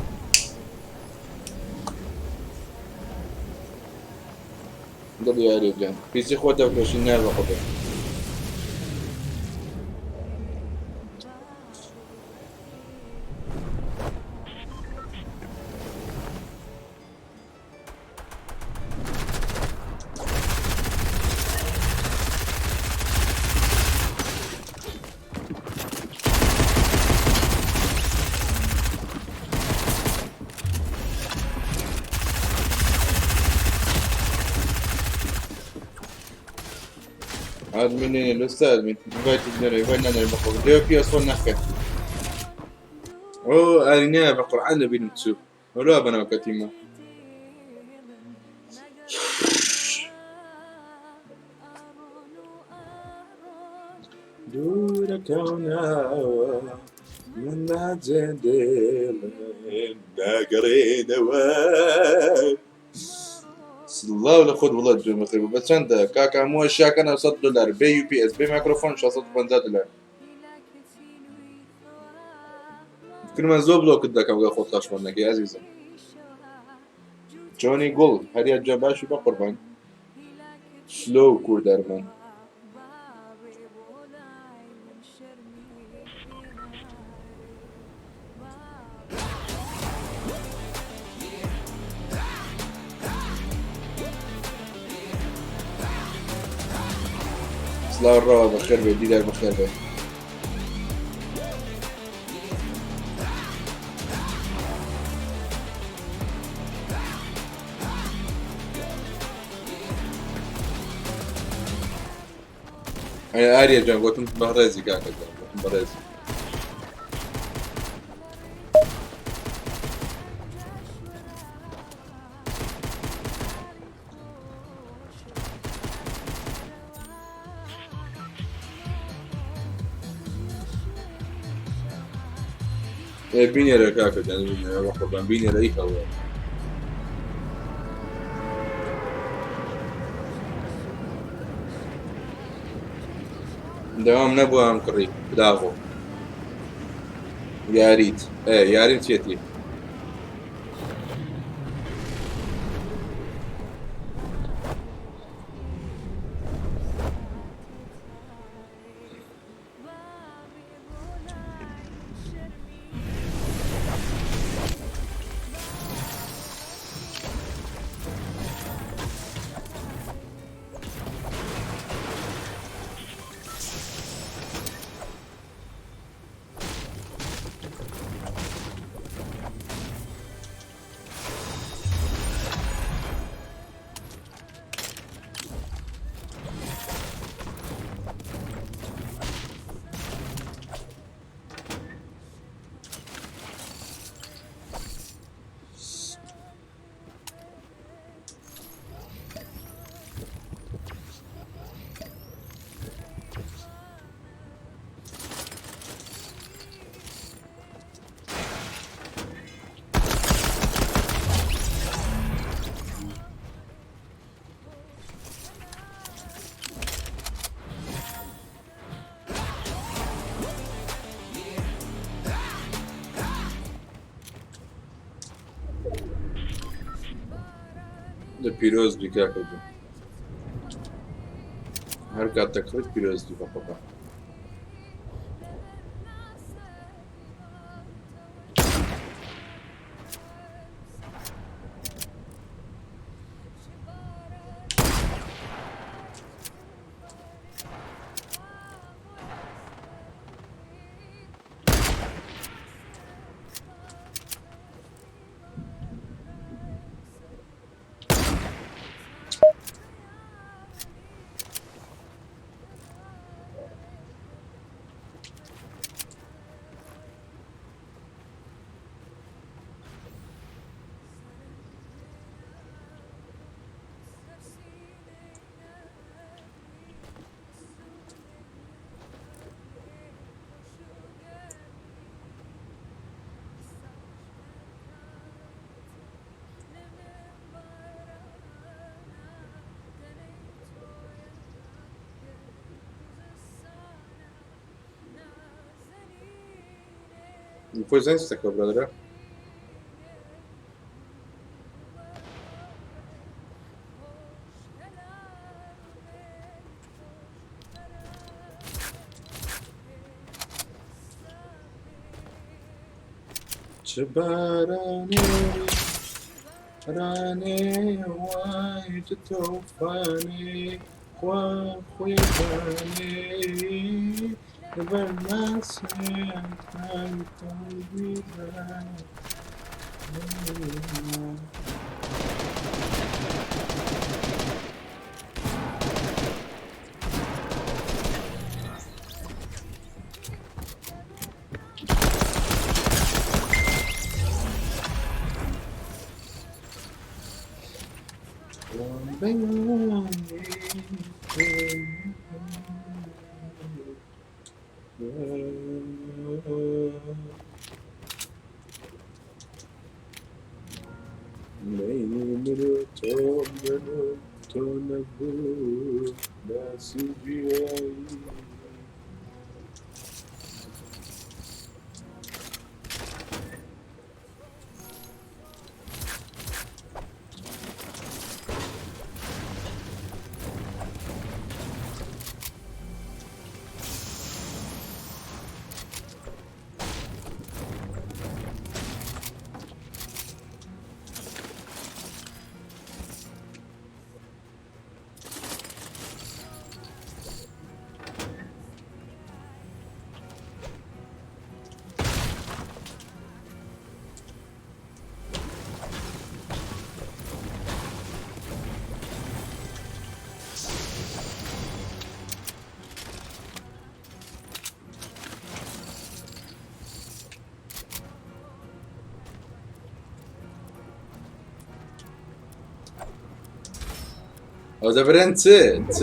دڵ یاری گیان پیسی خۆت دەفرۆشی نابە خۆ. ئەدمین لەستا ئەدمین ئینڤایت نەرێ ئینڤایت نانەرێ بەخۆ لێ پی ئەس نەخێ. ئەو ئارینە بە قورعان دەبینم چوو وەلو بەناو کەتیمە. دوورەکەونەوە من ناجێ دێڵێم ناگەڕێنەوە. سڵاو لە خۆت وڵات جوێن بەخێر بە چەندە کاکە هەموو ئەشیاکە 900 دلار بێ UPS بێ مایکرۆفۆن 650 دلار. فکرمان زۆر بلۆکت دەکەم گە خۆت خەشمەند نەکەی ئەزیزم. جۆنی گوڵ هەریە جا باشی بە قوربان. سلۆ کور دەرمان. سڵاو ڕەوە بەخێر بێ دیدار بەخێر بێ. ئاریە جان گوتم بەڕێزی کاکە جان گوتم بەڕێزی. بینێرە کاکە جان بینێرە بە قوربان بینێرە ئی هەوە. دەوام نەبووە ئەم کڕی داغۆ. یاریت ئێ یاریم چێتی؟ دە پیرۆز بی کاکە گیان. هەر کات دەکڕیت پیرۆز بی بەخۆتا. خۆی زانستەکە برادرە. چ بارانێ ڕانێ وای چ تۆفانێ خوا خۆی زانێ لەبەر ناسێ تۆ نەبوو باسی جیایی. ئەو دەبرێن چ چ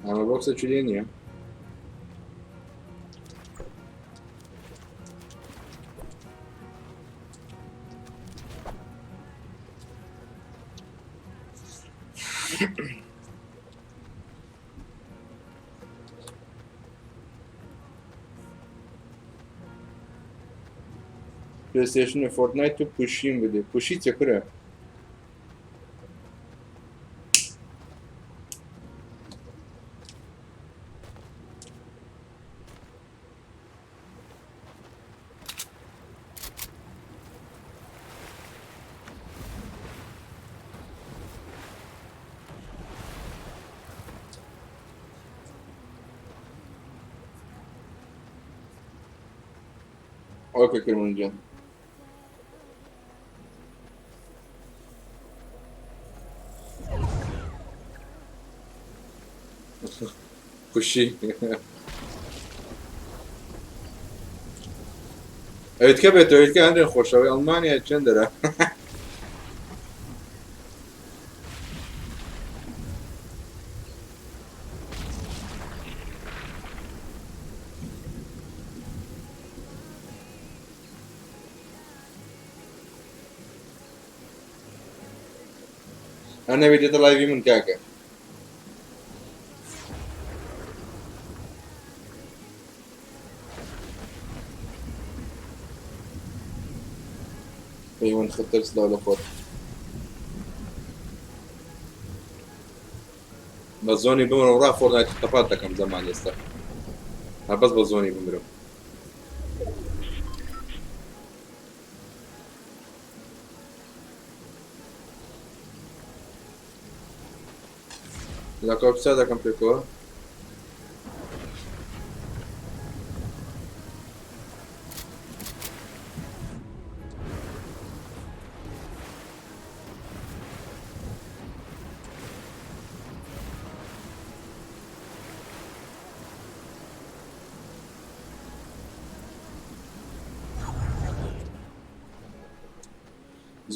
ئەمە بۆکسێکی لێ نییە. پلەیستەیشن و فۆرتنایت و پوشیم بدێ پوشی چێ کورە؟ Okay کرمانجان. خوشی ئەویتکە بێتەوە ئەویتکە هەندێک خۆشەوەی ئەڵمانیا چەند دەرە. هەر نەبێت دێتە live ی من کاکە. پەیوەند خەتەر سلاو لە خۆت. بە zone ی بمرم ڕا Fortnite تەپات دەکەم زەمان ئێستا هەر بەس بە zone ی بمرم. لە کۆپسا دەکەم پێکەوە.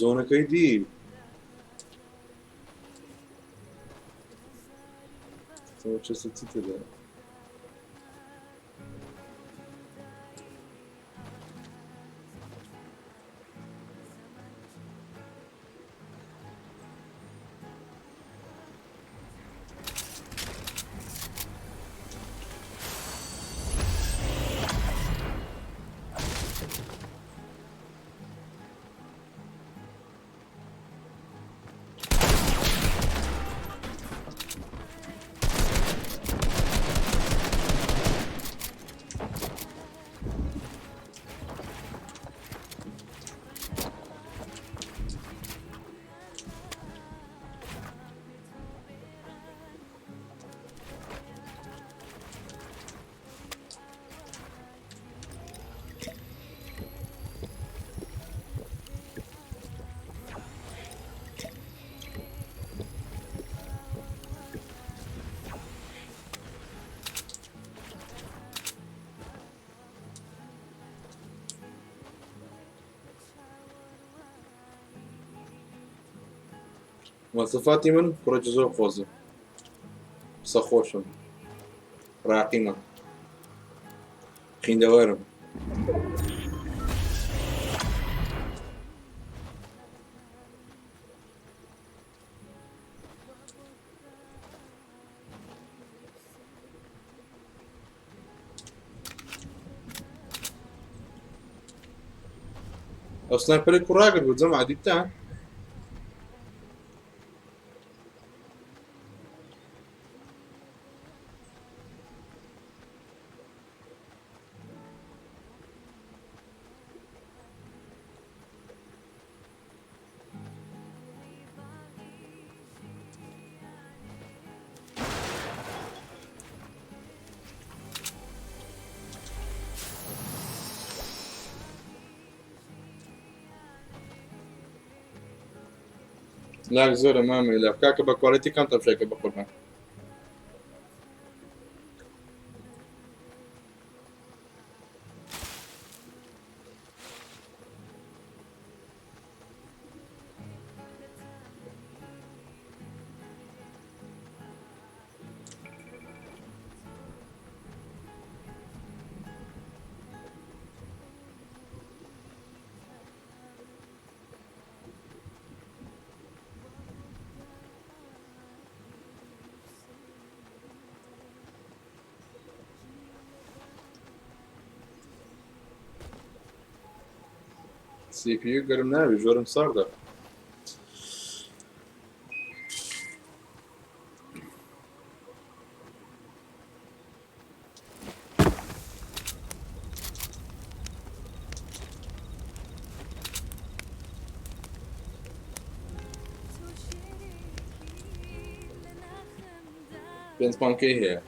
زۆنەکەی دی چەسە چی تێدا؟ مواصفاتی من کوڕێکی زۆر قۆزم، قسە خۆشم، ڕاقیمە، خیندەوەرم. ئەو sniper ی کوڕاگر بوو جەماعە دیتتان؟ lag زۆرە مامە لاک کاکە بە quality کەم تەمشایکە بە قوربان. CPU گەرم ناوی ژۆرم ساردە. پێنج پانکەی هەیە.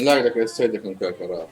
لاگ دەکەێت سێ دەکەم کاکەڕا.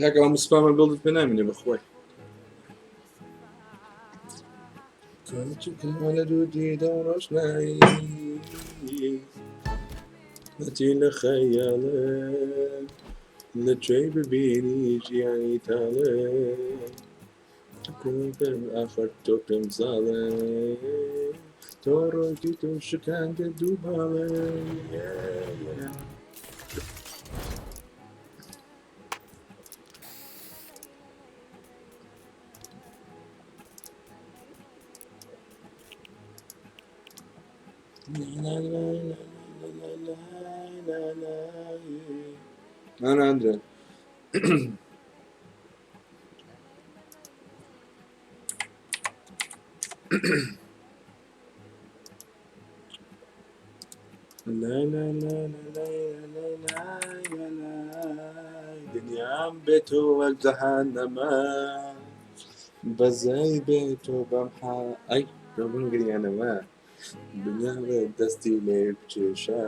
کاکە ئەم سپامە بڵدت پێ نامینێ بەخوای لە دوو دیدە ڕۆشنایی هەتی لە خەیاڵێ لە کوێی ببینی ژیانی تاڵێ ئافر تۆ پێم زاڵێ تۆ ڕۆژی تۆ شکاندە دوو باڵێ أنا أندري. لا لا لا لا لا لا لا لا دنیام بێت و وەک جەهەنەمە بەزەی بێت و بەم ئەی تۆ بمگریانەوە دنیا بە دەستی لێ بکێشە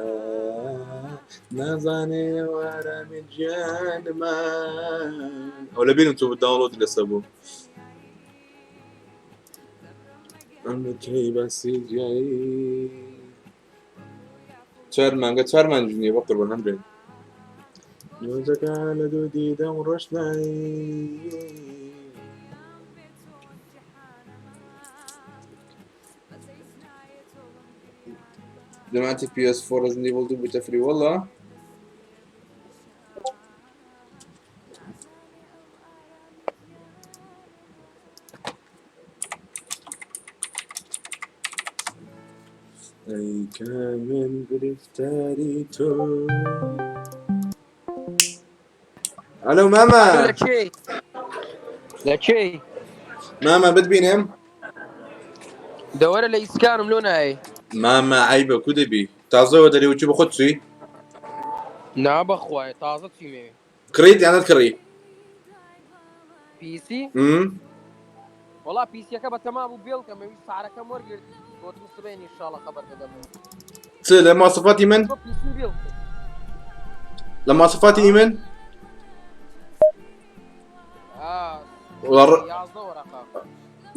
نازانێ ئارامی گیانمە ئەو لەبیرم تۆ داونلۆدی لەسەر بوو ئەم کەی باسی جیایی چوار مانگە چوار مانگ نییە بە قوربان هەندێک نوێژەکە لە دوو دیدەم ڕۆشنایی جماعة بي اس 4 Resident Evil 2 بتفري والله. ئەی کە من گرفتاری تۆ. ئەلو ماما. لە کێی لە کێی؟ ماما بتبینم؟ دەوەرە لە ئیسکانم لۆ نایەی؟ ماما عەیبە کو دەبی تازەوە دەرێ وچی بەخۆت چوی؟ نا بەخوایە تازە چیمەوێ. کڕیت یان نەتکڕی؟ پیسی؟ وەڵا پیسیەکە بەتەما بوو بێڵکەم ئەوی سعرەکەم وەرگرت گۆتم سبەینێ ئینشاڵڵا خەبەر دەدەمەوە. چ لە مواصفاتی من؟ تۆ پیسیم بێڵ کرد. لە مواصفاتی من؟ آه وەڵا 11 وەرەقە.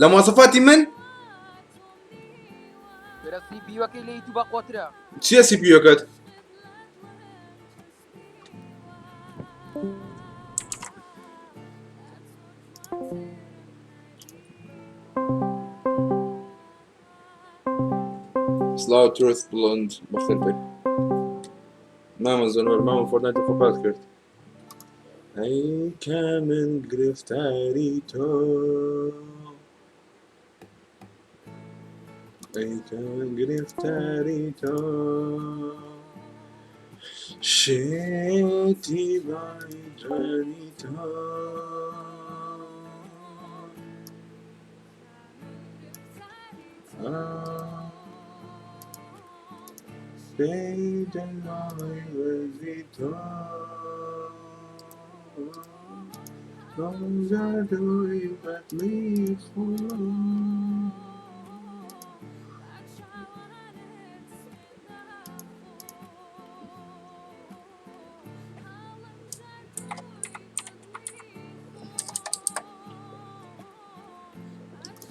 لە مواصفاتی من؟ برا سی پیوەکەی لە یوتیوب قوترە. چییە سی پیەکەت؟ سڵاو تروث بڵند بەخێر بێی مامە زۆنۆر مامە فۆرتنایت خۆپات کرد ئەی کە من گرفتاری تۆ ئەی کە من گرفتاری تۆ شێتی بای جانی تۆ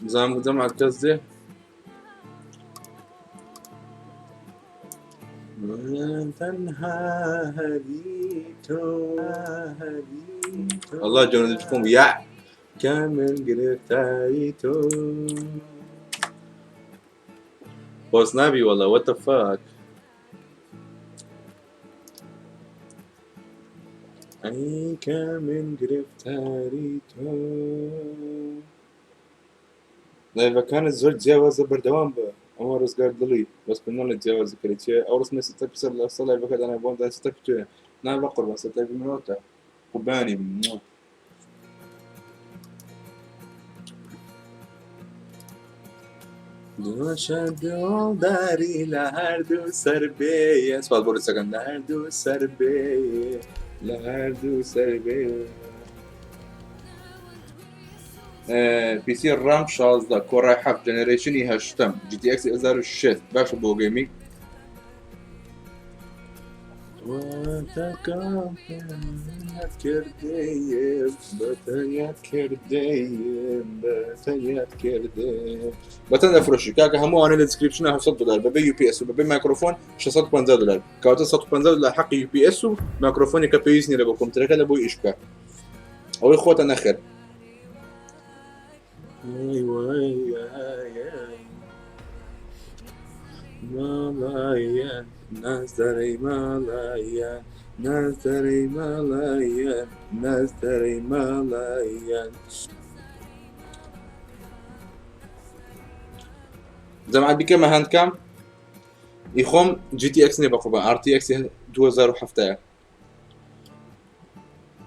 بزانم جەماعەت کەس دێ تەنها هەری تۆ هەری تۆ الله جۆنە دەچکۆم یا کە من گرفتاری تۆ پۆست نابی وەڵا what the fuck ئەی کە من گرفتاری تۆ لایڤەکانت زۆر جیاوازە بەردەوام بە ئەوە ڕزگار دڵی بەس پێم ناڵێ جیاوازی کەری چیە ئەو ڕسمە سەتەپی سەر لەسەر لایڤەکە دانا بۆم دای سەتەپی توێ نا بە قوربان سەتەپی منەوەتە قوربانی موا. دووشە دڵداری لە هەردوو سەر بێیە سوپاس بۆ ڕیسەکەن لە هەردوو سەر بێیە لە هەردوو سەر بێیە پیسی ڕام 16 کۆڕای 7 جەنەرەیشنی هەشتەم GTX 1060 باشە بۆ گەیمینگ بەتەن دەفرۆشی کاکە هەموو ئەوانەی لە دیسکریپشنە 700 دلار بەبێ UPS و بەبێ مایکرۆفۆن 650 دلار کەواتە 150 دلار حەقی UPS و مایکرۆفۆنی کە پێویست نییە لە بۆ کۆمپیوتەرەکە لە بۆی ئیش بکە ئەوەی خۆتە نەخێر ماڵایە نازدارەی ماڵایە نازدارەی ماڵایە نازدارەی ماڵایە جەماعەت بیکەمە هەندکام ئی خۆم GTX نیە بەقوبە RTX 2007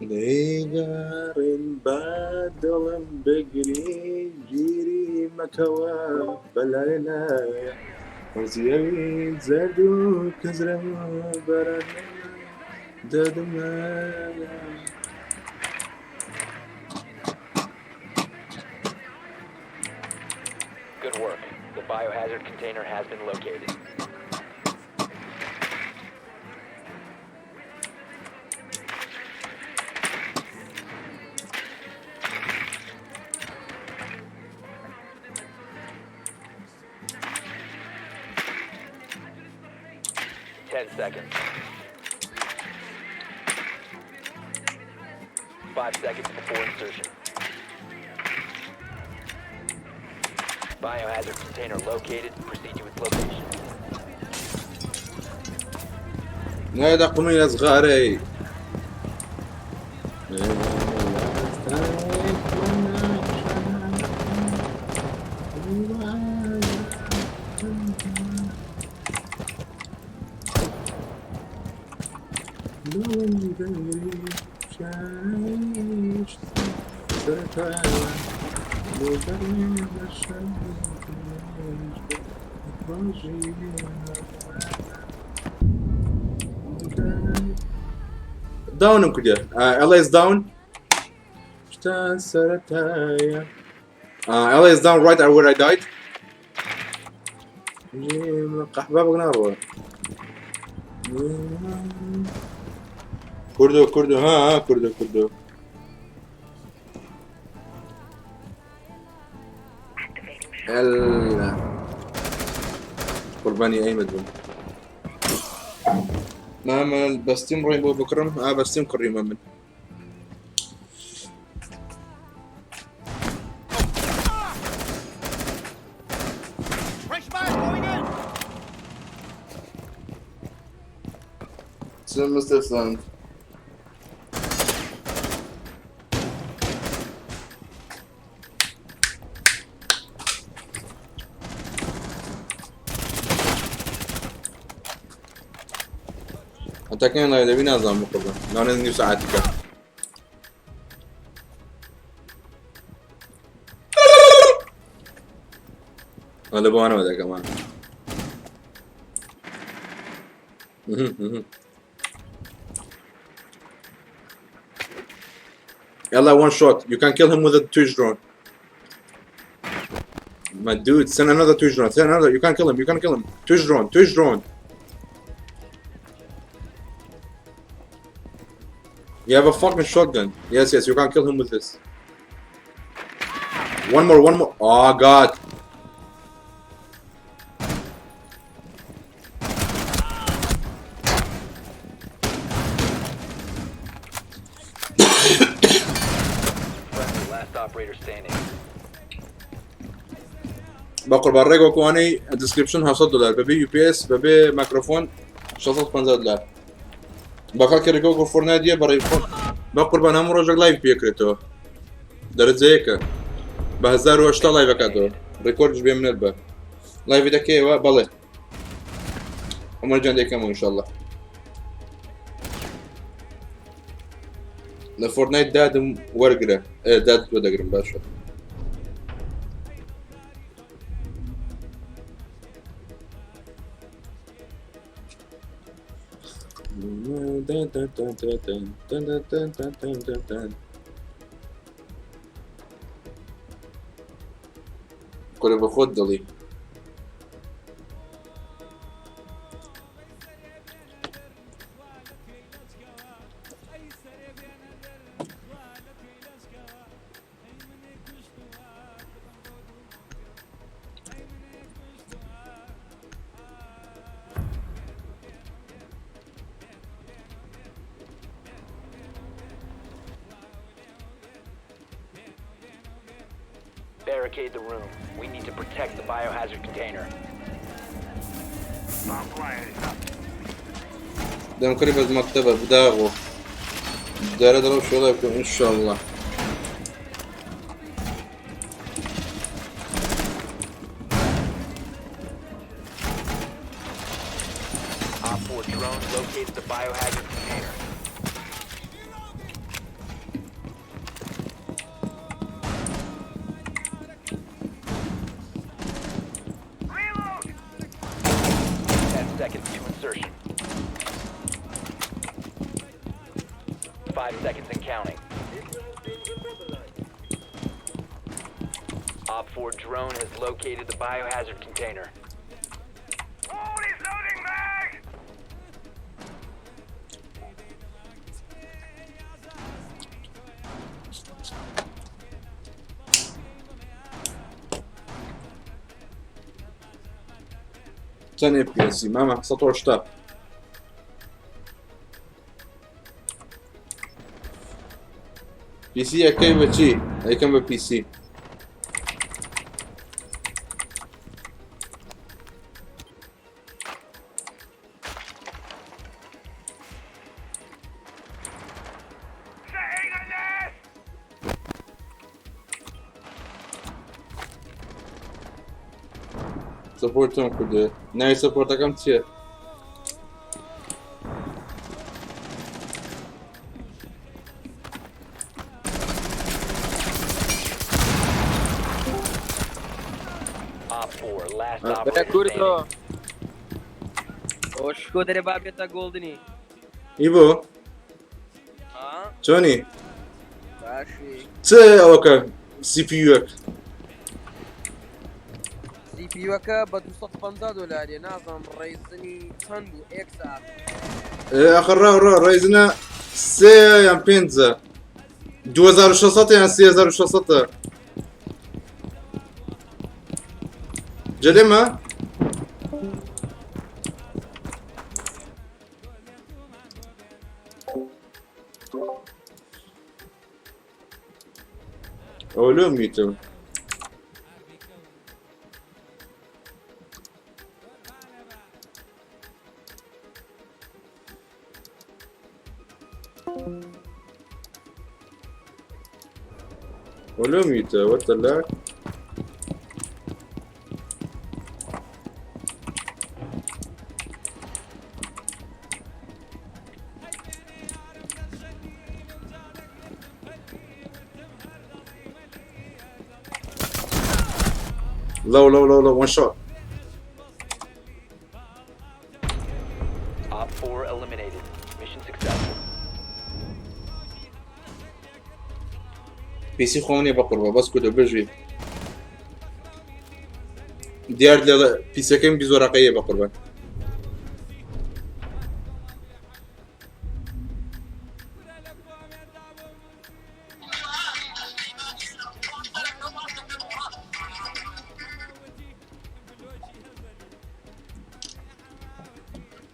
لێگەڕێن با دڵم بگری گیری مەکەوە بەلای لایە وەرزی ئەوی زەرد و کزرم بەرە دەدمە Good work. The biohazard container has been located. 10 seconds. 5 seconds before insertion. Biohazard container located. Proceed to its location. نایدا قومی صغاري داونم کردە LA is down شتا سەرەتایە LA is down right where I died قەحبا بەک ناڕۆ کوردۆ کوردۆ ها ها کوردۆ کوردۆ قوربانی ئەیمت بم مامە بەستیم ڕۆین بۆ بکڕم ئا بەستیم کڕیمە من Mr. Sand. هەتاکەیان لای دەبی نازانم بخۆبن لەوانەیە نیو سەعاتیکە لە بۆوانەوە دەکەمان Ella one shot. You can kill him with a Twitch drone. My dude, send another Twitch drone. Send another. You can kill him. You can kill him. Twitch drone. Twitch drone. You have a fucking shotgun. Yes, yes, you can kill him with this. One more, one more. Oh god. Friendly, last operator standing. بە قوربان ڕێک وەکو ئەوانەی دیسکریپشن 700 دلار بەبێ UPS بەبێ مایکرۆفۆن 650 دلار بە خەڵکی ڕێک وەکو فۆرنایت دیە بەڕێ خۆ بە قوربان هەموو ڕۆژێک لایڤ پێکرێتەوە دەرەجەیەکە بە 1080 لایڤەکاتەوە ڕێکۆردش بێ منەت بە لایڤ دەکەیەوە بەڵێ عمر جان دەکەمەوە ئینشاءاللە لە فۆرتنایت دادم وەرگرە داد تۆ دەگرم باشە کورە بە خۆت دڵی Barricade the room. We need to protect the biohazard container. دەم کوری بەس مەکتەبە بداغۆ دارە دەڵم شۆڵای بکەم ئینشاءاللە Op 4 drone located the biohazard container. 10 seconds to insertion. 5 seconds and counting. Op 4 drone has located the biohazard container. چەند FPS مامە 180 پیسی یەکەی بە چی یەکەم بە پیسی سپۆرتم کردێ ناوی سپۆرتەکەم چییە؟ Op 4, last بە operator کوردۆ standing. ئەوە شکۆ دەرێ با بێتە گۆڵدنی ئیبۆ چۆنی باشی چ ئەوەکە CPU-ەک CPU-ەکە بە 250 دلاریە نازانم ڕیزنی چەند بوو ئێکس ئار ئەخر ڕا ڕا ڕێزنە سێ یان پێنجە 2600 یان 3600 جەلێمە ئەوە لۆ mute م؟ وە لۆ mute ە what the lag؟ Low, low, low, low, one shot. Op 4 eliminated. Mission successful. PC خۆم نییە بە قوربا بەس کودە بژی دیار لە پیسەکەم بیزۆرەقەیە بە قوربان.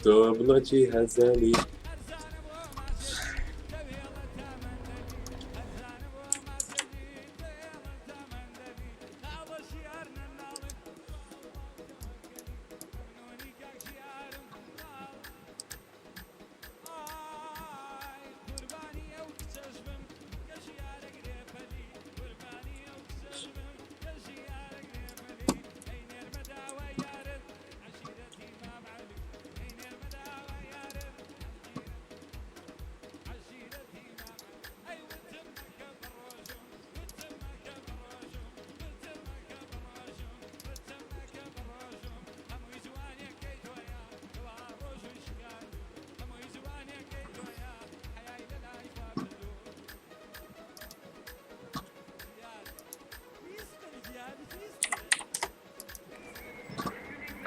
تۆ بڵۆکی هەزەلی.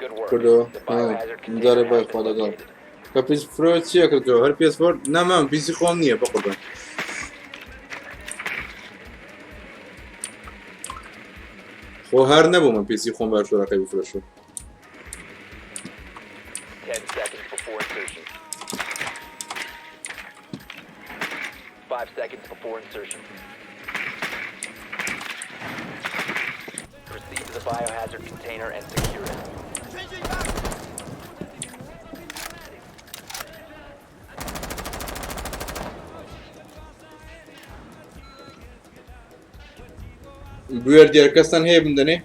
Good work. کردەوە The biohazard container جارێ has بای been خوا لەگەڵ located. کە پیس فرۆ چییە کردەوە هەر پێس فۆر نەمام پیسی خۆم نییە بە قوربان. خۆ هەر نەبوو من پیسی خۆم بە شۆرەکەی بفرۆشم. 10 seconds before insertion. 5 seconds before insertion. Proceed to the biohazard container and secure it. بوێر دیار کەستان هەیە بمدەنێ؟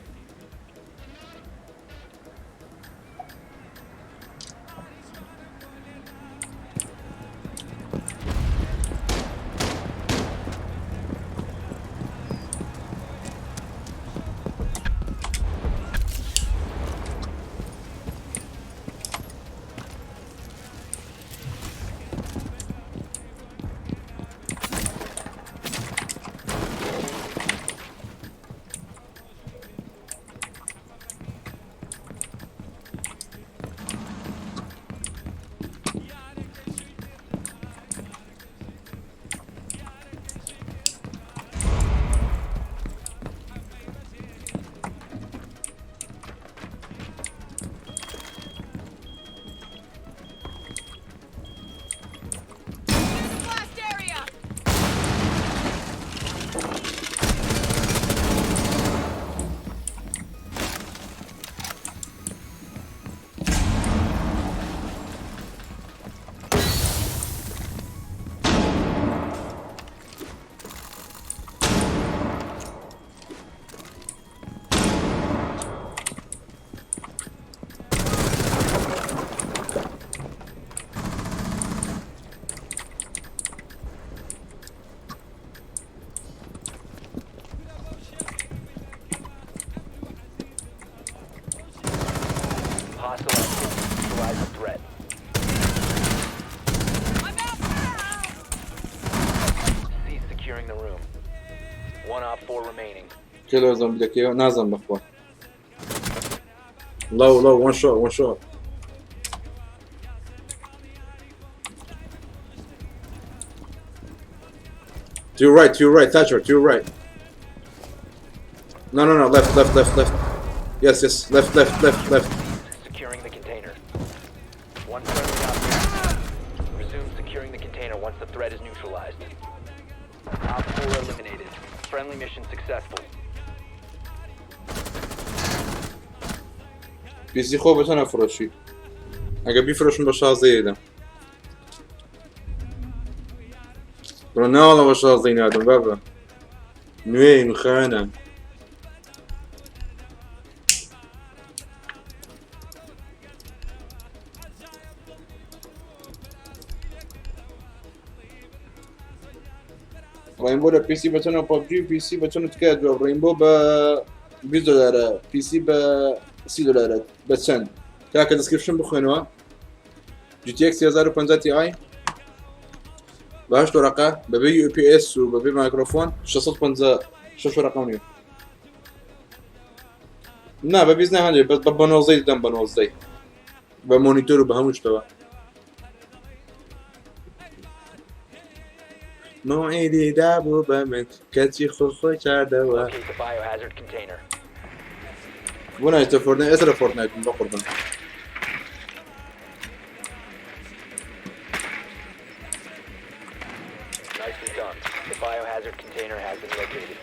Blast area! Hostile activity. Neutralize the threat. I'm out now! Cease securing the room. 1 op 4 remaining. کێ لەوە زۆمبی دەکەیەوە نازانم بەخوا. Low, low, one shot, one shot. To your right, to your right, Thatcher, to your right. No, no, no, left, left, left, left. Yes, yes, left, left, left, left. Securing the container. One friendly operator. Resume securing the container once the threat is neutralized. Op 4 eliminated. Friendly mission successful. پیسی خۆ بە چەند ئەفرۆشی؟ ئەگە بیفرۆشم بە شازدە دەم. بڕۆ ناوەڵە بە شازدەی نادەم بابە. نوێی خانە. ڕێنبۆ لە پیسی بە چەنە پبجی و پیسی بە چەند تکایە جواب ڕێنبۆ بە 20 دلارە پیسی بە 30 دلارە بە چەند کاکە دەسکرپشن بخوێنەوە GTX 3050 Ti بە هەشت وەرەقە بەبێ UPS و بەبێ مایکرۆفۆن 650 شش وەرەقە و نیو نا بە 20 ناهێنێ بەس بە 19 دەم بە 19 بە مۆنیتۆر و بە هەموو شتەوە مەوعیدی دابوو بە من کەچی خۆ خۆی چاردەوە Locate the biohazard container. بۆ نایتە فۆرتنایت ئێستا لە فۆرتنایتم بە قوربان Nicely done. The biohazard container has been located.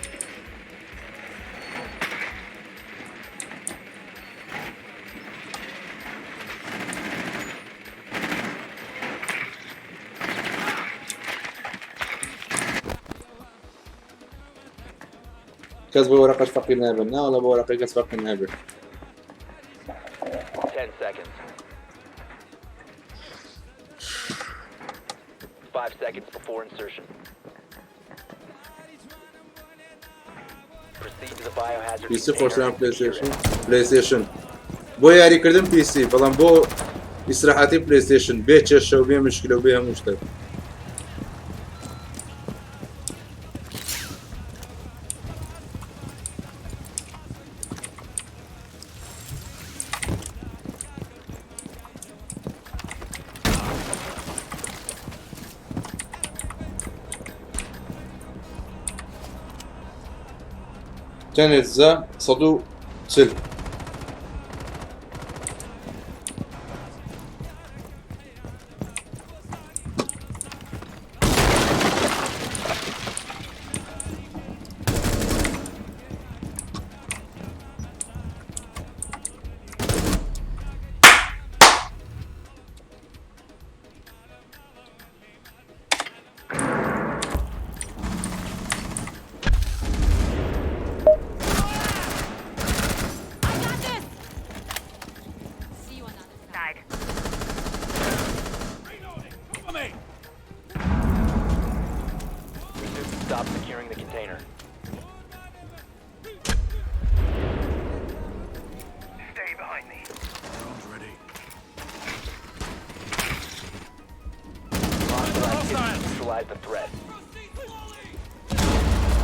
کەس بۆ وەرەقەش فەقیر نابن ناوەڵە بۆ وەرەقەی کەس فەقیر نابێت 10 seconds. 5 seconds before insertion. Proceed to the biohazard پیسی container خۆشتران and secure پلەیستێشن it. پلەیستێشن بۆ یاریکردن پیسی بەڵام بۆ ئیسراحەتی پلەیستێشن بێ کێشە و بێ مشکلە و بێ هەموو شتێک چەندێ دزە 140. I got this! See you on the other side. Resume stop securing the container. Hostile activity. Neutralize the threat.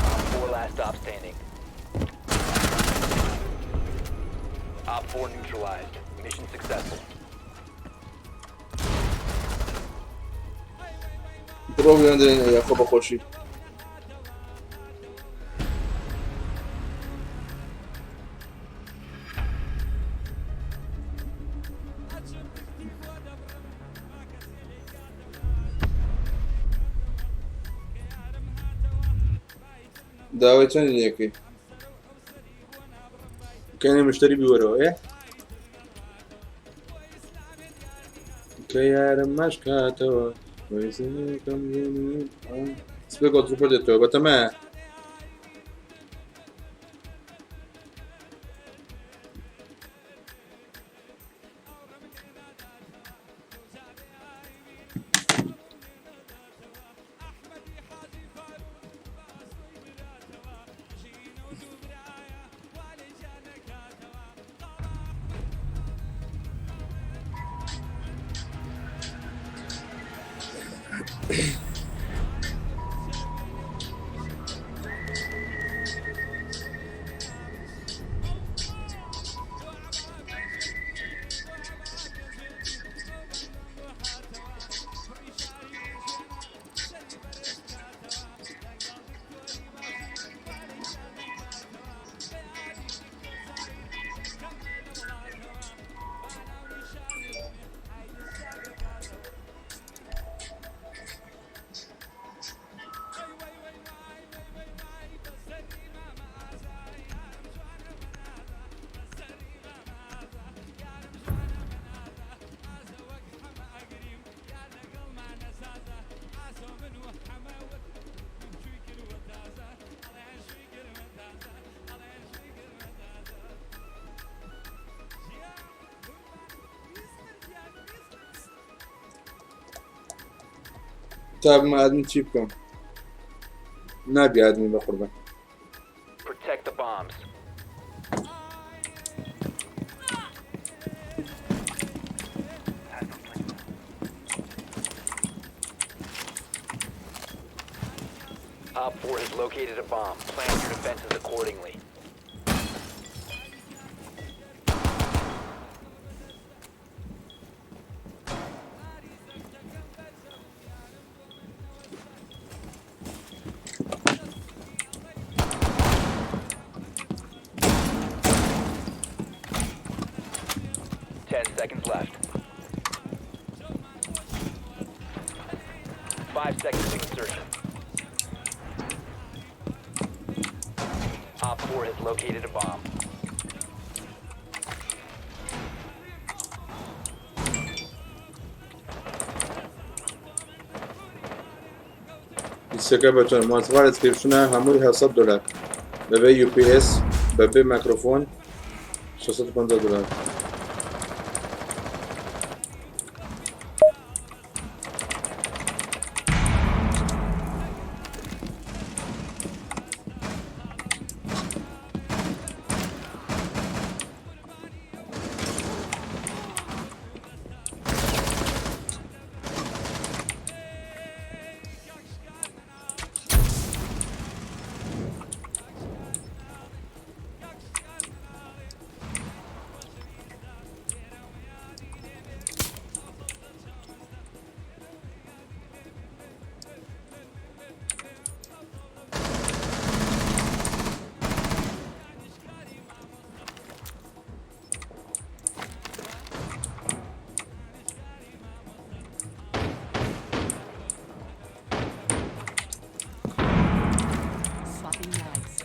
Op 4 last stop standing. Op 4 neutralized. Mission successful. بڕۆ بێندرێن یاخۆ بەخۆشی داوای چەندی لەکەی کەنی مشتری بیوەرەوە ئێ کە یارم مەشکاتەوە سپێ گۆڵتروپەر دێتەوە بەتەمە تا بمە admin چی بکەم نابی admin بە قوربان. Protect the bombs. OpFor has located a bomb. Plan your defenses accordingly. 10 seconds left. 5 seconds to insertion. OpFor has located a bomb. پیسەکە بە چەند مواصفات description ە هەمووی 700 دلار بەبێ UPS بەبێ مایکرۆفۆن 650 دلار. Swapping mags.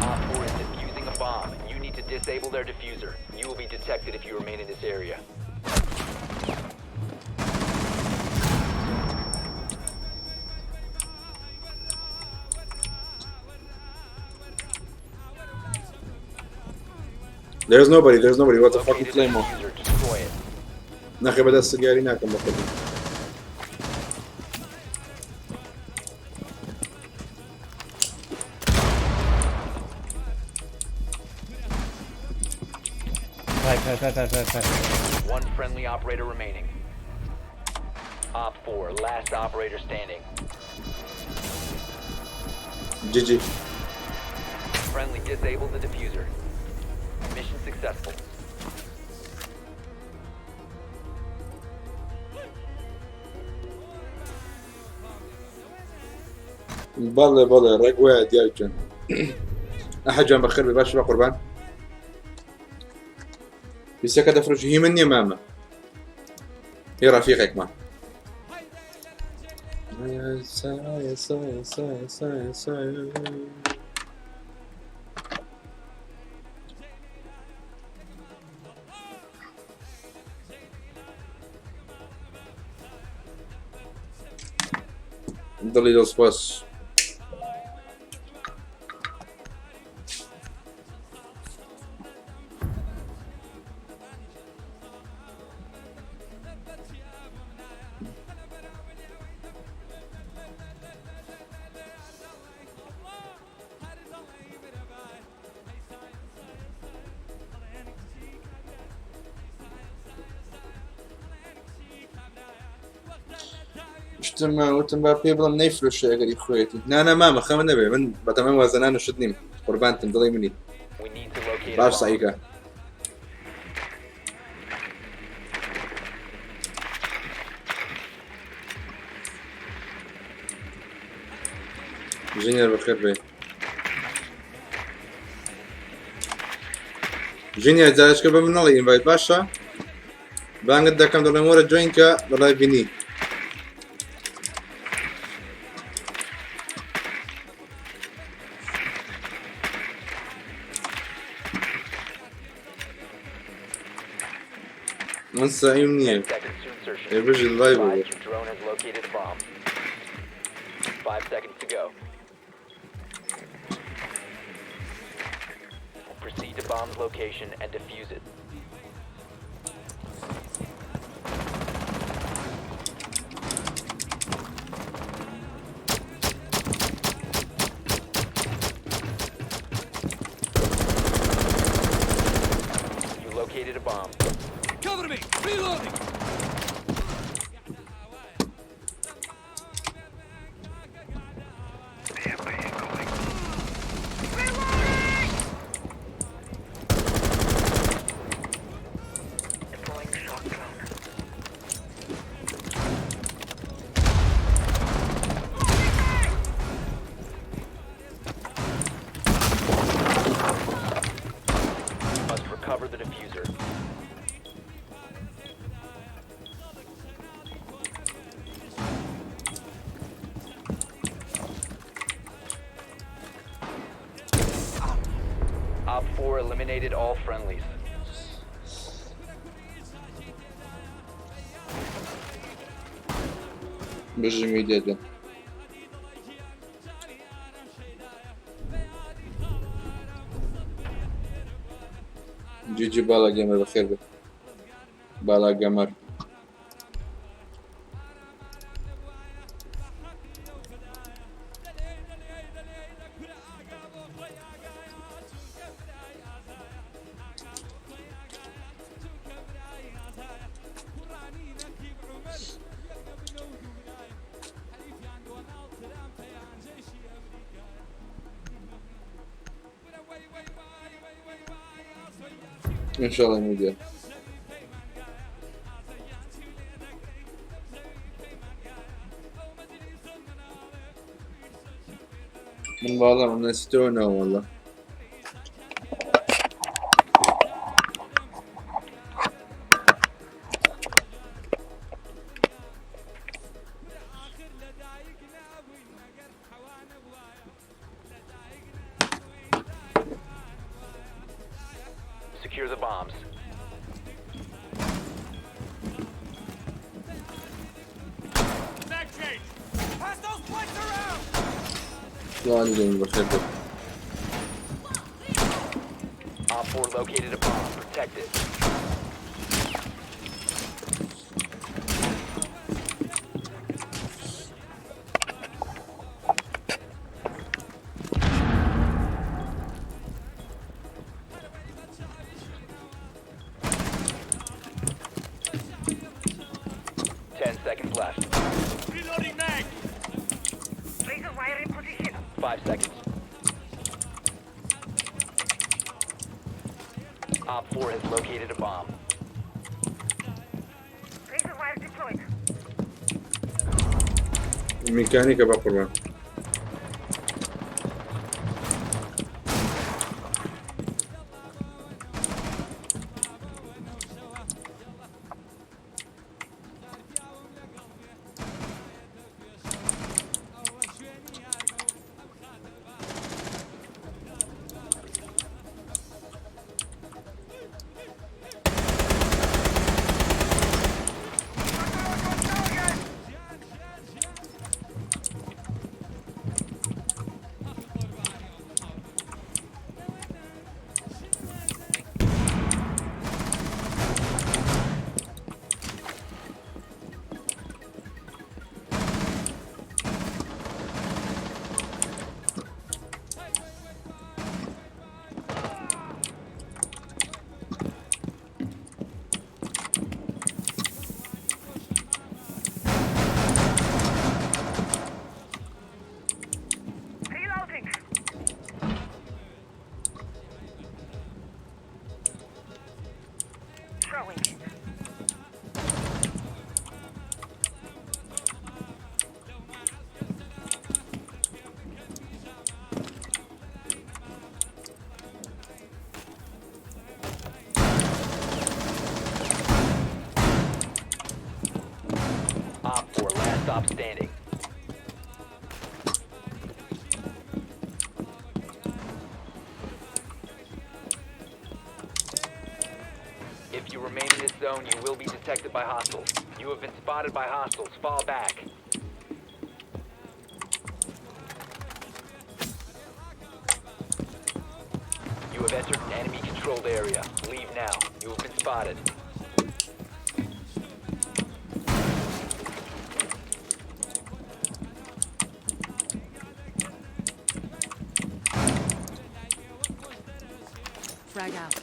OpFor is defusing a bomb. You need to disable their defuser. You will be detected if you remain in this area. There's nobody, there's nobody. What the fuck Located the claymore? defuser. Destroy it. ناخێ بەدەست دیاری ناکەم بە خۆم. Pad, pad, pad, pad, pad, pad. One friendly operator remaining. OpFor, last operator standing. GG. Friendly disabled the defuser. Mission successful. بەڵێ بەڵێ ڕێک وایە دیار جان ئەحە جان بەخێر بێ باش بە قوربان پیسەکە دەفرۆشی هی من نییە مامە هی ڕەفیقێکمان. سایە سایە سایە سایە سایە. دڵی دڵ سپاس. شتم وتم با پێ بڵم نەیفرۆشێ ئەگەری خۆیەتی نانا مامە خەمە نەبێ من بەتەمەن وازەنان و شت نیم قوربانتم دڵی منی. We need to locate a باش bomb. سعیکە ژینیار بەخێر بێ ژینیار جارشکە بە من نەڵێ invite باشە بانگت دەکەم دەڵێم وەرە join کە دەڵێ بینی من سعیم نییە. 10 seconds to insertion. ئێ بژی live Advise بوو. your drone has located a bomb. 5 seconds to go. Proceed to bomb's location and defuse it. bomb. Cover me! Reloading! You must recover the defuser. OpFor eliminated all friendlies. بژی میدیا گیان. جیجی بالا گەمەر بەخێر بێ بالا گەمەر. ئینشاڵڵا میدیا. من باڵام من نسیتەوە ناوەڵە. Secure the bombs. Back change! Pass those plates around! سڵاوانی لێ بەخێر بێ. OpFor located a bomb. Protect it. 10 seconds left. Reloading mag! Razor wire in position. 5 seconds. OpFor has located a bomb. Razor wire deployed. میکانیکە بە قوربان. Reloading. Throwing it. OpFor, last stop standing. If you remain in this zone, you will be detected by hostiles. You have been spotted by hostiles. Fall back. You have entered an enemy controlled area. Leave now. You have been spotted. Frag out.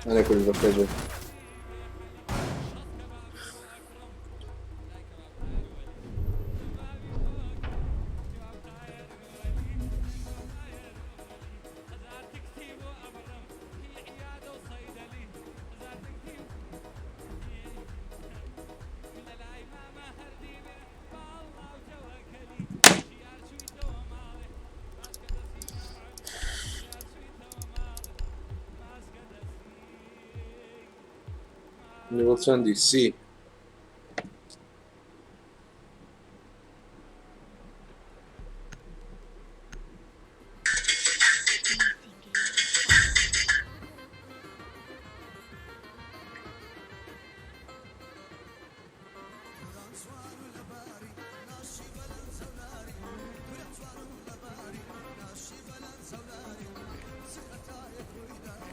ئەنێ کوردی بەخێر بێ. لێڤڵ چەندی سی.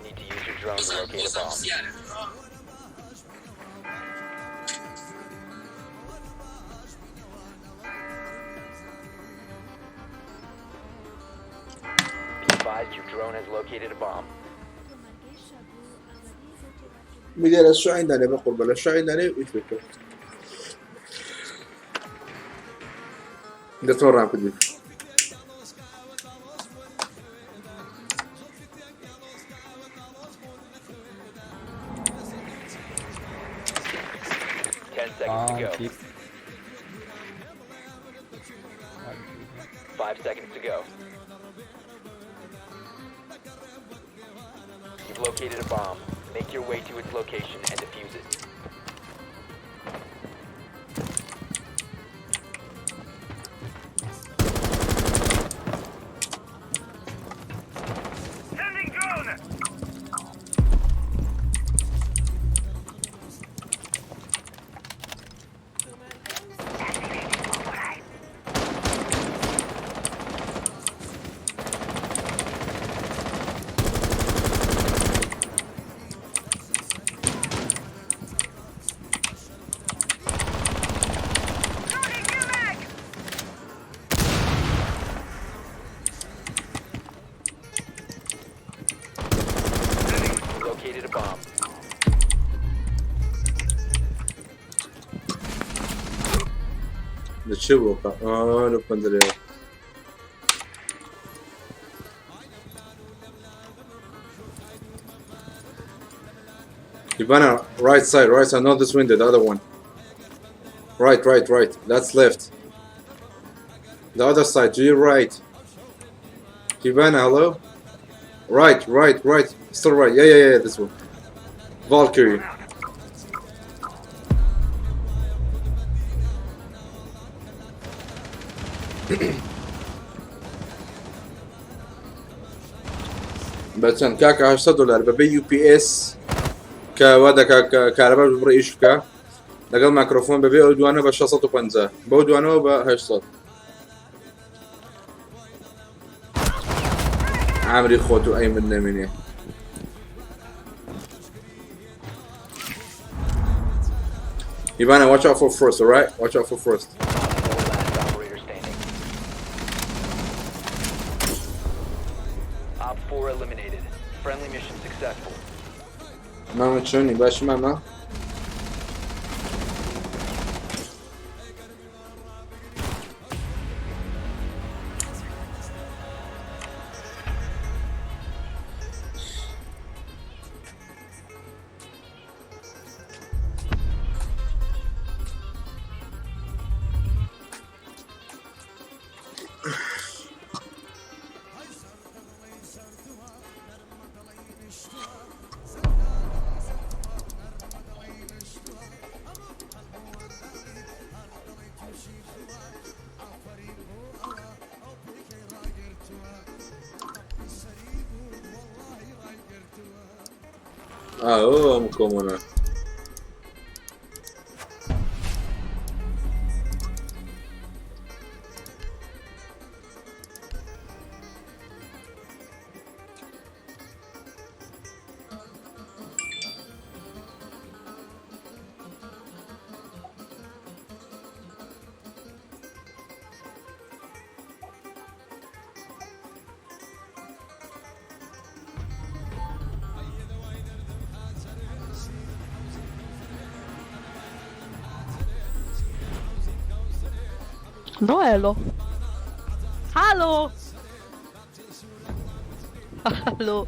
Need to use your drone to locate a bomb. Be advised your drone has located a bomb. میدیا لە شوعین دانێ بەقوربە لە شوعین دانێ و ئیش بکە دەتۆ ڕام کردی. 10 seconds to Bomb go. keep. 5 seconds to go. You've located a bomb. Make your way to its location and defuse it. Sending drone! Loading new mag! You located a bomb. لە چێ بووکە لە پەنجەرەیەوە. Ivana, right side, right side, not this window, the other one. Right, right, right. That's left. The other side, to your right. Ivana, hello? Right, right, right. Still right. Yeah, yeah, yeah, this one. Valkyrie. بەچەند کاکە 800 دلار بەبێ UPS کە وا دەکا کە کارەبا ببڕێ ئیش بکە لەگەڵ مایکرۆفۆن بەبێ ئەو دوانە بە 650 بەو دوانەوە بە 800. عامری خۆت و ئەی من نەمێنێ. Ivana, watch out for first, alright? Watch out for first. Four last operator standing. Op 4 eliminated. Friendly mission successful. مامە چۆنی باشی مامە؟ ئاوم کۆمۆنە. No elo. Halo! Halo.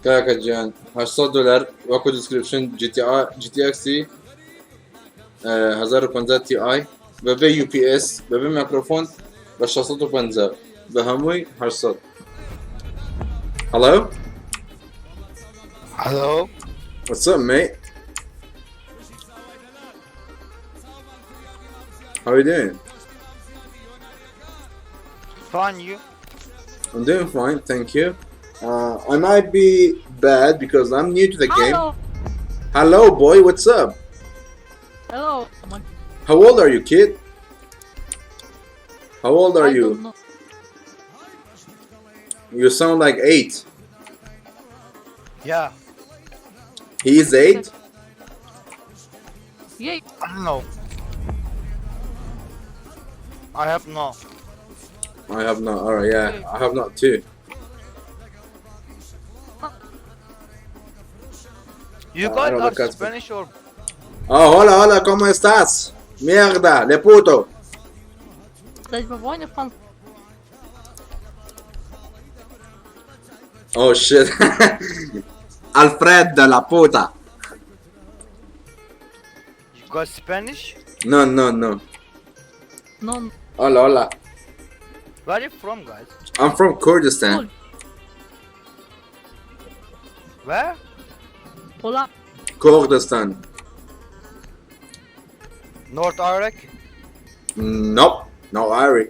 کاکە گیان 800 دلار وەکو دیسکریپشن GTX 1050 تی ئای بەبێ UPS بەبێ مایکرۆفۆن بە 650 بە هەمووی 800. Hello? Hello. What's up, mate? How are you doing? Fine, you? I'm doing fine, thank you. I might be bad because I'm new to the game. Hello. Hello, boy, what's up? Hello. How old are you, kid? How old are I you? don't know. You sound like 8. Yeah. He is 8? Yeah. I don't know. I have no. I have not. Alright, yeah, I have not too. You I guys don't are look at- Spanish or Oh, hola, hola, ¿cómo estás? Mierda, le puto. Jesteśmy w wojnie pan. Oh shit. Alfredo, la puta. you guys Spanish? No, no, no. No. Hola, hola. Where are you from, guys? I'm from Kurdistan. Where? Pola. Kurdistan. North Iraq? Nope, no Iraq.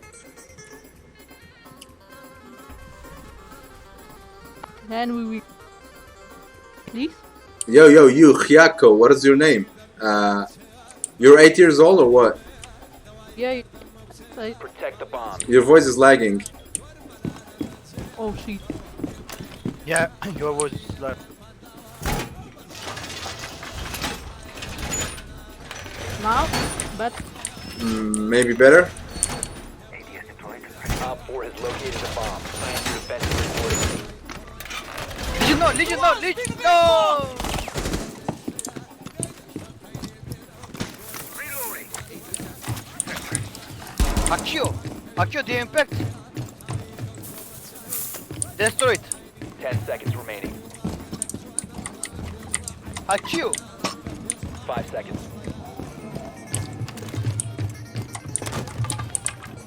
And we will. Please? Yo, yo, you, Hyako, what is your name? You're 8 years old or what? Yeah. I, Protect the bomb. Your voice is lagging. oh shit. Yeah, your voice is like. Now? But Maybe better? Op 4 has located a bomb. Plan your defenses accordingly. Legion, no! Legion, no! Legion, no! Akio! Akio, the impact! Destroy it! 10 seconds remaining. Akio! 5 seconds.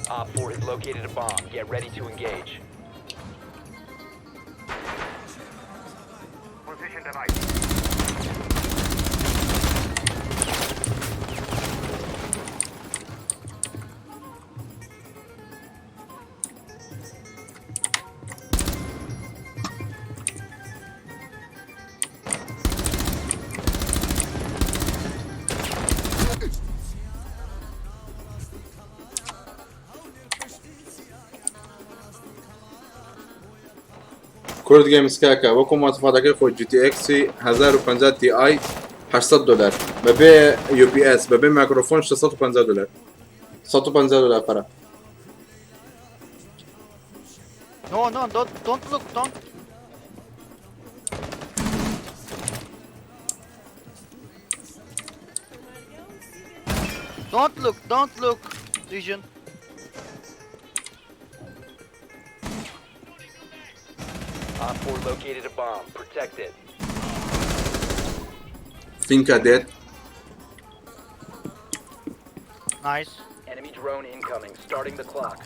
Op 4 has located a bomb. Get ready to engage. Position device. Kurd Games کاکە وەکو ماتفاتەکەی خۆی GTX 1050 Ti 800 دلار بەبێ UPS بەبێ مایکرۆفۆن 650 دلار 150 دلار پەرە. No, no, don't look, don't. Don't look, don't look, Legion. Op 4 located a bomb. Protect it. Finka dead. Nice. Enemy drone incoming. Starting the clock.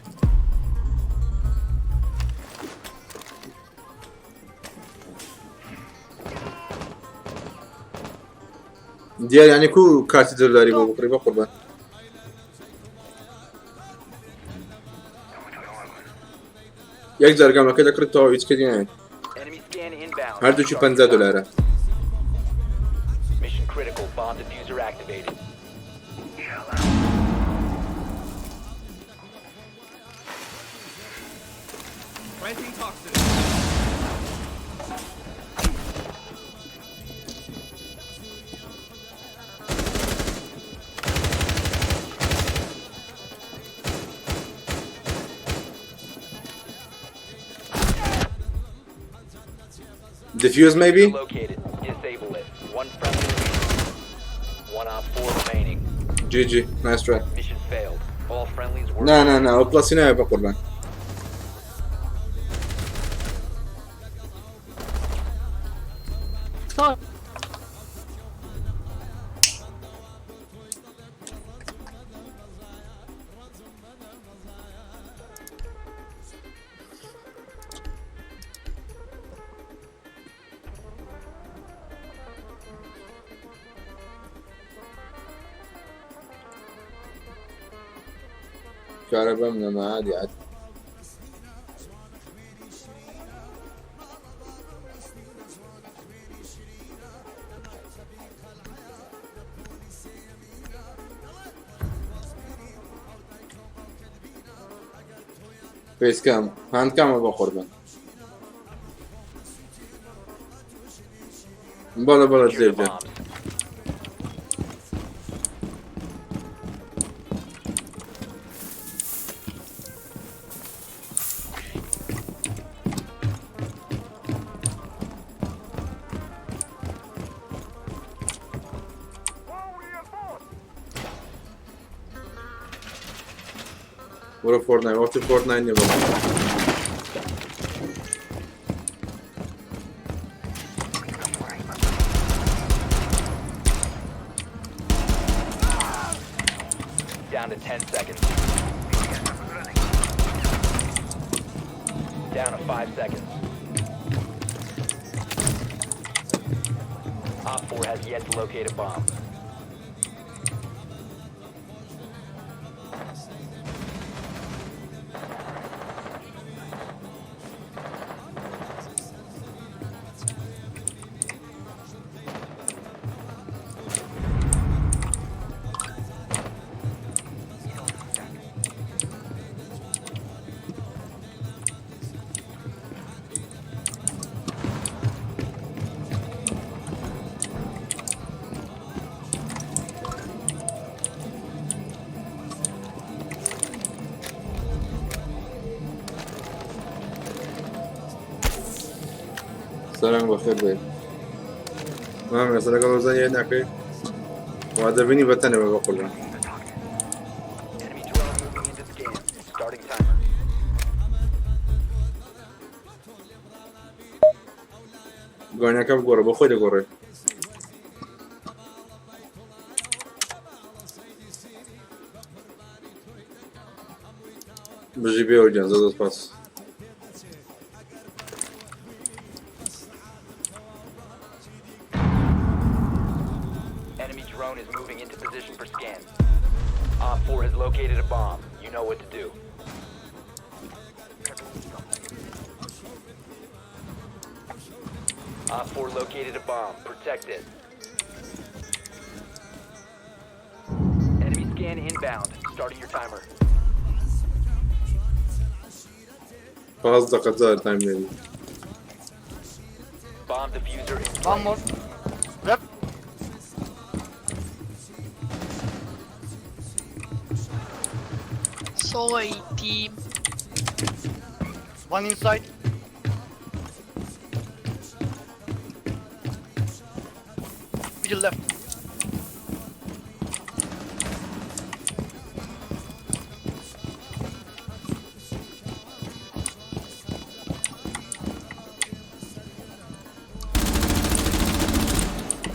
دیار یعنی کو کارتی دلاری بۆ بکڕی بە قوربان. یەک جار گەمەکە دەکڕیتەوە هیچ کەی نایەت. Enemy scan inbound. هەردووکی 50 دلارە. Mission critical. Bomb diffuser activated. Planting toxin. Defuse maybe? Located. Disable it. One friendly remaining. One op 4 remaining. GG nice try. Mission failed. All friendlies were نا نا نا ئەو پڵەسی ناوێ بەقوربان. Sorry. کارەبام نەما عادی عادی. فیس کام هاند کامە بە قوربان. بەڵێ بەڵێ Secure the دلێر گیان. bombs. وەرە فۆرتنایت وەختی فۆرتنایت نییە بەڵام. Down to 10 seconds. Down to 5 seconds. Op 4 has yet to locate a bomb. سەرنگ بەخێر بێ مام لەسەر لەگەڵ ڕۆزانی ناکەی وا دەبینی بەتەنێ بە بەقوربان. Enemy drone moving into scan. Starting timer. گۆنەکە بگۆڕە بۆ خۆی دەگۆڕێ. بژی بێوە گیان زۆر زۆر سپاس. Enemy drone is moving into position for scan. Op 4 has located a bomb. You know what to do. Op 4 located a bomb. Protect it. Enemy scan inbound. Starting your timer. پاس دەقە جار تایم لێبی. Bomb diffuser in One place. more. Left. Sorry, team. One inside. Middle left.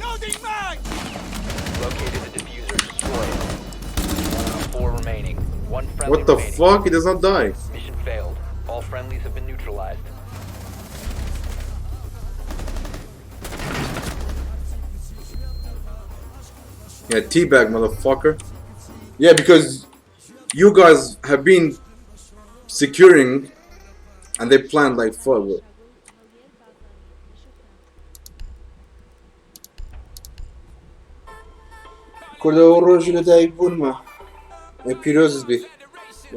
Loading mag! Located the diffuser. Destroy it. 1 op 4 remaining. One friendly What the remaining. fuck? He does not die. Mission failed. All friendlies have been neutralized. Yeah, teabag, motherfucker. Yeah, because you guys have been securing and they planned like fuck. کوردەوە ڕۆژی لەدایک بوونمە ئێ پیرۆزت بی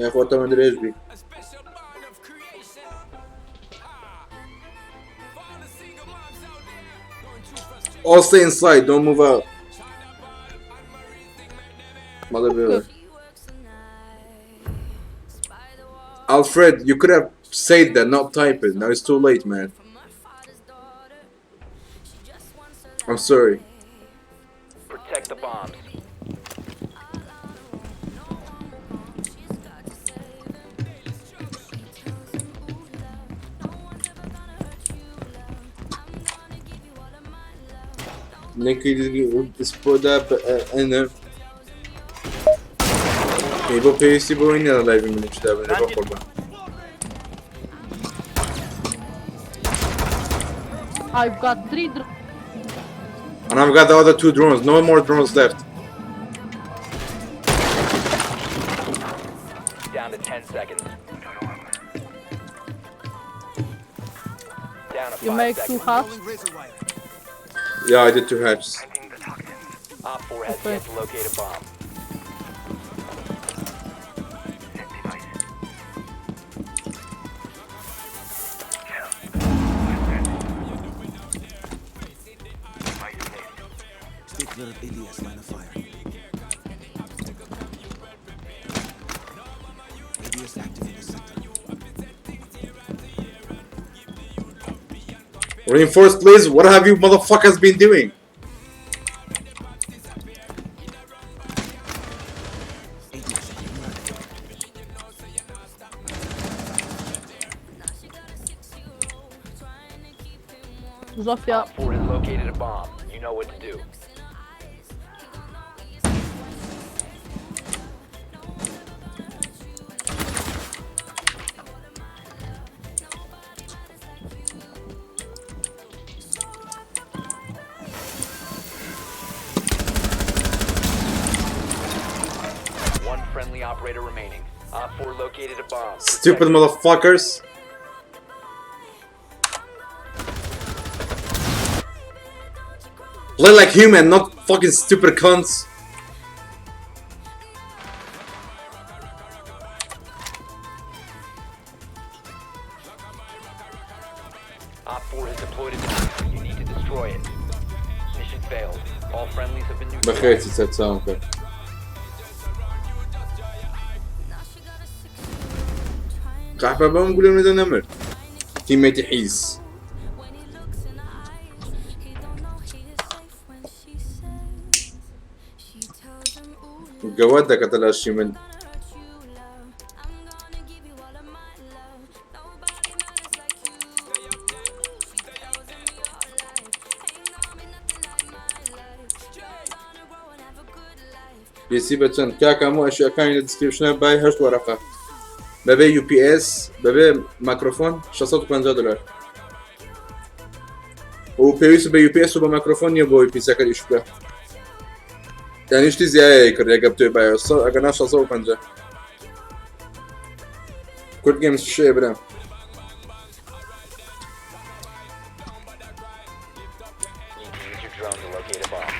یاخوا تەمەن درێژ بی. All stay inside, don't move out. Mother Beaver. Alfred, you could have said that, not type it. Now it's too late, man. I'm sorry. Protect the bombs. لینکی سپۆدا ئەنە ئی بۆ پێویستی بۆی نییە لە لایڤی منیش دابنێ بۆ قوربان. I've got three drones. And I've got the other two drones. No more drones left. Down to 10 seconds. Down to You 5 make two seconds. halves. Yeah, I did two hatches. Op 4 has Okay. yet to locate a bomb. Stay clear of ADS line of fire. ADS active in the sector. Reinforce, please. What have you motherfuckers been doing? ADS active. Zofia. Op 4 has located a bomb. You know what to do. One friendly operator remaining. Op 4 located a bomb. Protect Stupid it. motherfuckers. Play like human, not fucking stupid cunts. Op 4 has deployed a defuser. You need to destroy it. Mission failed. All friendlies have been neutralized. بەخێرتی سەرچاوم کرد. قەحپە بەم گولەم لێدا نەمرد. تیمێتی حیز. گەواد دەکاتە لاشی من. پێسی بە چەند کاکە هەموو ئەشیاکانی لە دیسکریپشنە بای هەشت وەرەقە بەبێ UPS بەبێ مایکرۆفۆن 650 دلار و پێویست بە UPS و بە مایکرۆفۆن نییە بۆ پیسەکە ئیش بکە یعنی شتی زیایە کرد ئەگە بتوێ بایەوە ئەگەر نا 650 کورد گەیمز شێ برام. Need to use your drone to locate a bomb.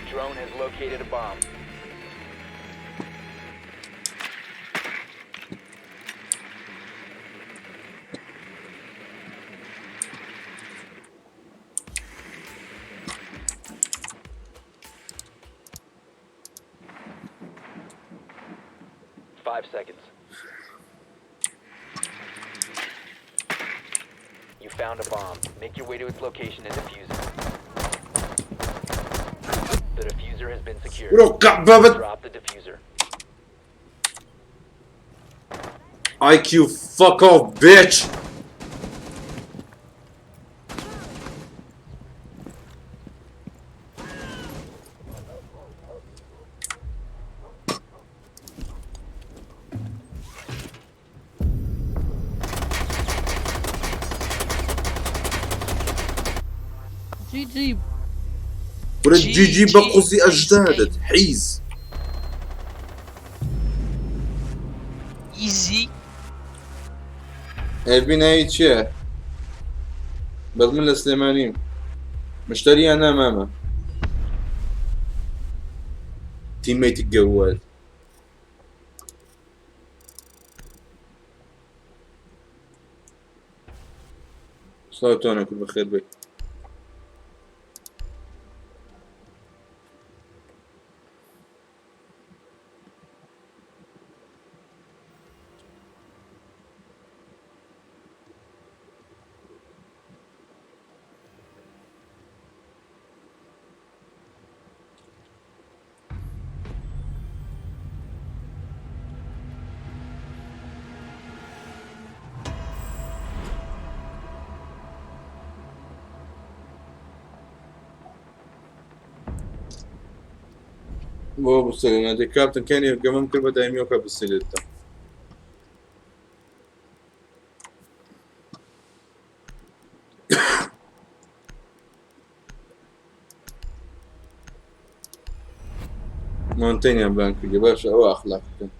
Drone has located a bomb. 5 seconds. You found a bomb. Make your way to its location and defuse it. The defuser has been secured. Bro, بابت Drop the defuser. IQ fuck off bitch. GG. ورد جي جي بقصي أجدادت حيز. Easy. ئەبی ناوی چییە؟ بەس من لە سلێمانیم. مشتریان نامامە. تیمەیتی گەواد. سڵاو تۆنە کورد بەخێر بێی. بۆ بسێنە دەی کاپتن کەنی گەمەم کرد بە دایمیۆکە بسێنێتە. مۆنتەینیان بان کردی باشە ئەوە ئەخلاق بکەن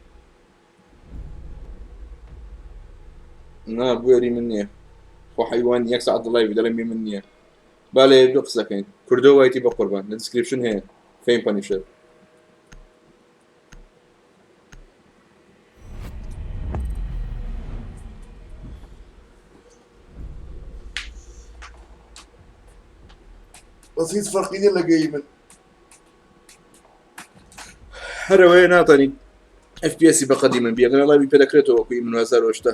نا بوێری من نییە خۆ حیوان یەک ساعت دڵای دەڵێم من نییە با لە یەک دوو قسەکەین کوردۆ وایتی بە قوربان لە دیسکریپشن هەیە فەیم پەنیشەر بەس هیچ فەرقی نییە لەگەی من هەرەوەیە ناتانی FPS بەقەدی من بیەگەنە ڵاوی پێ دەکرێتەوە وەکوی من هەزار وەشتا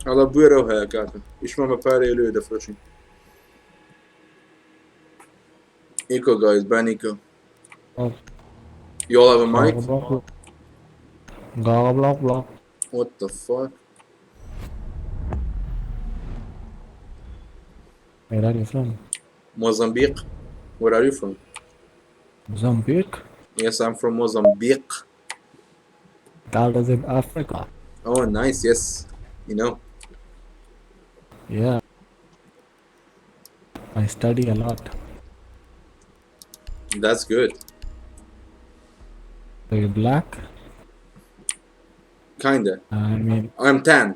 ئەڵە بوێرەوە هەیە کاکە ئیشمان بە پارەیە لێ دەفرۆشین Eco guys, ban Eco. Oh. You all have a mic? Block, block, block. What the fuck? Where are you from? Mozambique. Where are you from? Mozambique? Yes, I'm from Mozambique. That is in Africa. Oh, nice. Yes. You know. Yeah. I study a lot. That's good. Are you black? Kinda. I mean, I'm tan.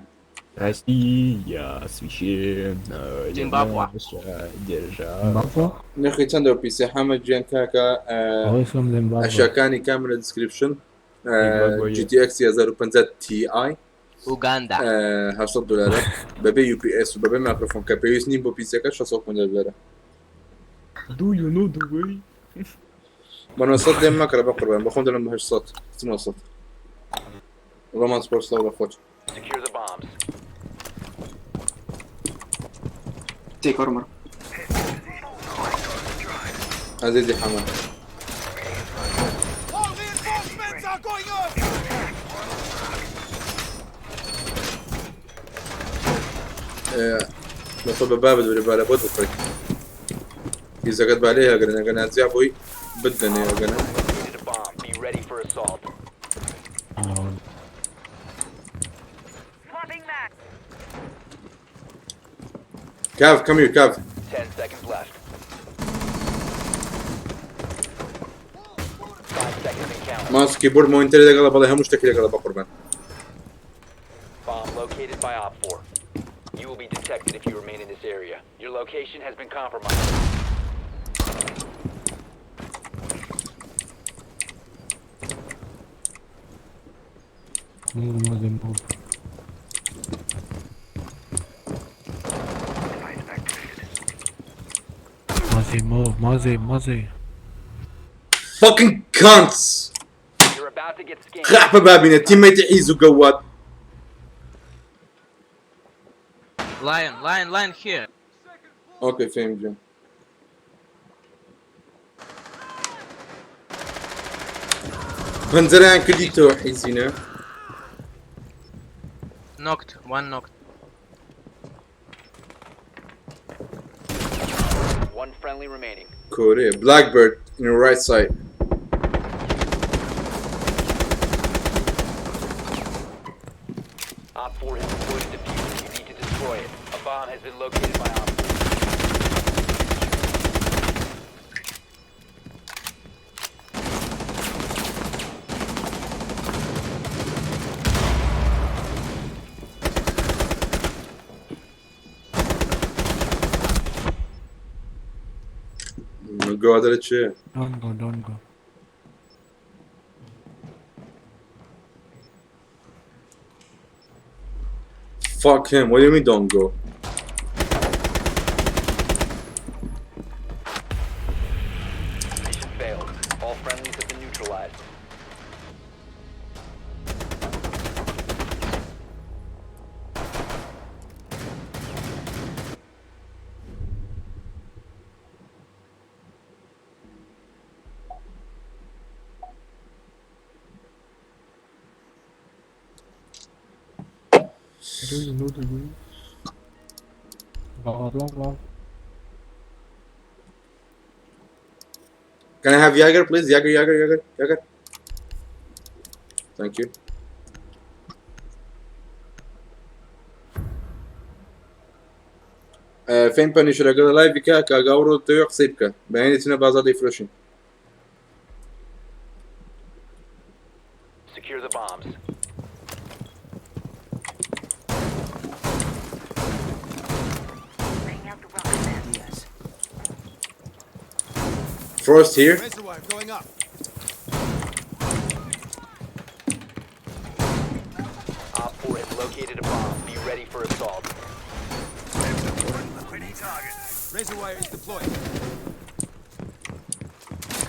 Россия священная Zimbabwe. наша держава. Zimbabwe? نرخی چەندە و پیسێ حەمە گیان کاکە Always from Zimbabwe. ئەشیاکانی کامرە دیسکریپشن Zimbabwe. GTX 1050 Ti Uganda. 800 دلارە بەبێ UPS و بەبێ مایکرۆفۆن کە پێویست نین بۆ پیسەکە 650 دلارە. Do you know the way? بە 900 لێم مەکڕە بە قوربان بەخۆم دەڵێم بە 800 900. ڕۆمان سپۆرت سڵاو لە خۆت. Secure the bombs. Take armor. عزیزی حەمە. All reinforcements are going up! لەخۆ بە بابت وەرە بارە بۆت بخۆی. پیزەکەت با لێ هەگرن ئەگەر نازیا بۆی بدەنێ ئەگەنە. Located a bomb. Be ready for assault. Swapping mag. Cav, come here, Cav. 10 seconds left. 5 seconds and counting. ماوس کیبۆرد مۆنیتەری لەگەڵە بەڵێ هەموو شتێکی لەگەڵە بە قوربان. Bomb located by Op 4. You will be detected if you remain in this area. Your location has been compromised. Move, move, move. Mozzie, move, Mozzie, Mozzie. Fucking cunts! You're about to get scanned. خەحپە بابینە تیمەیتی حیز و گەواد. Lion, lion, lion here. ئۆکەی فەیم گیان. پەنجەرەیان کردیتەوە حیزینە. Knocked, one knocked. One friendly remaining. کۆرێ Blackbird in your right side. Op 4 has deployed a defuser. You need to destroy it. A bomb has been located by Op 4. گوادە لە چێ؟ Don't go, don't go. Fuck him. What do you mean don't go? Mission failed. All friendlies have been neutralized. Do you know the way? Long, long, long. Can I have Jaeger, please? Jaeger, Jaeger, Jaeger, Jaeger. Thank you. فین پەنیشەر لەگەڵ لایڤی کە کاگاوڕۆ تەوێ قسەی بکە بەیانی چنە بازاڕ دەیفرۆشین. Secure the bombs. Laying out the welcome mat. Yes. Frost here. Razor wire going up. Op 4 has located a bomb. Be ready for assault. Pretty target. Razor wire is deployed.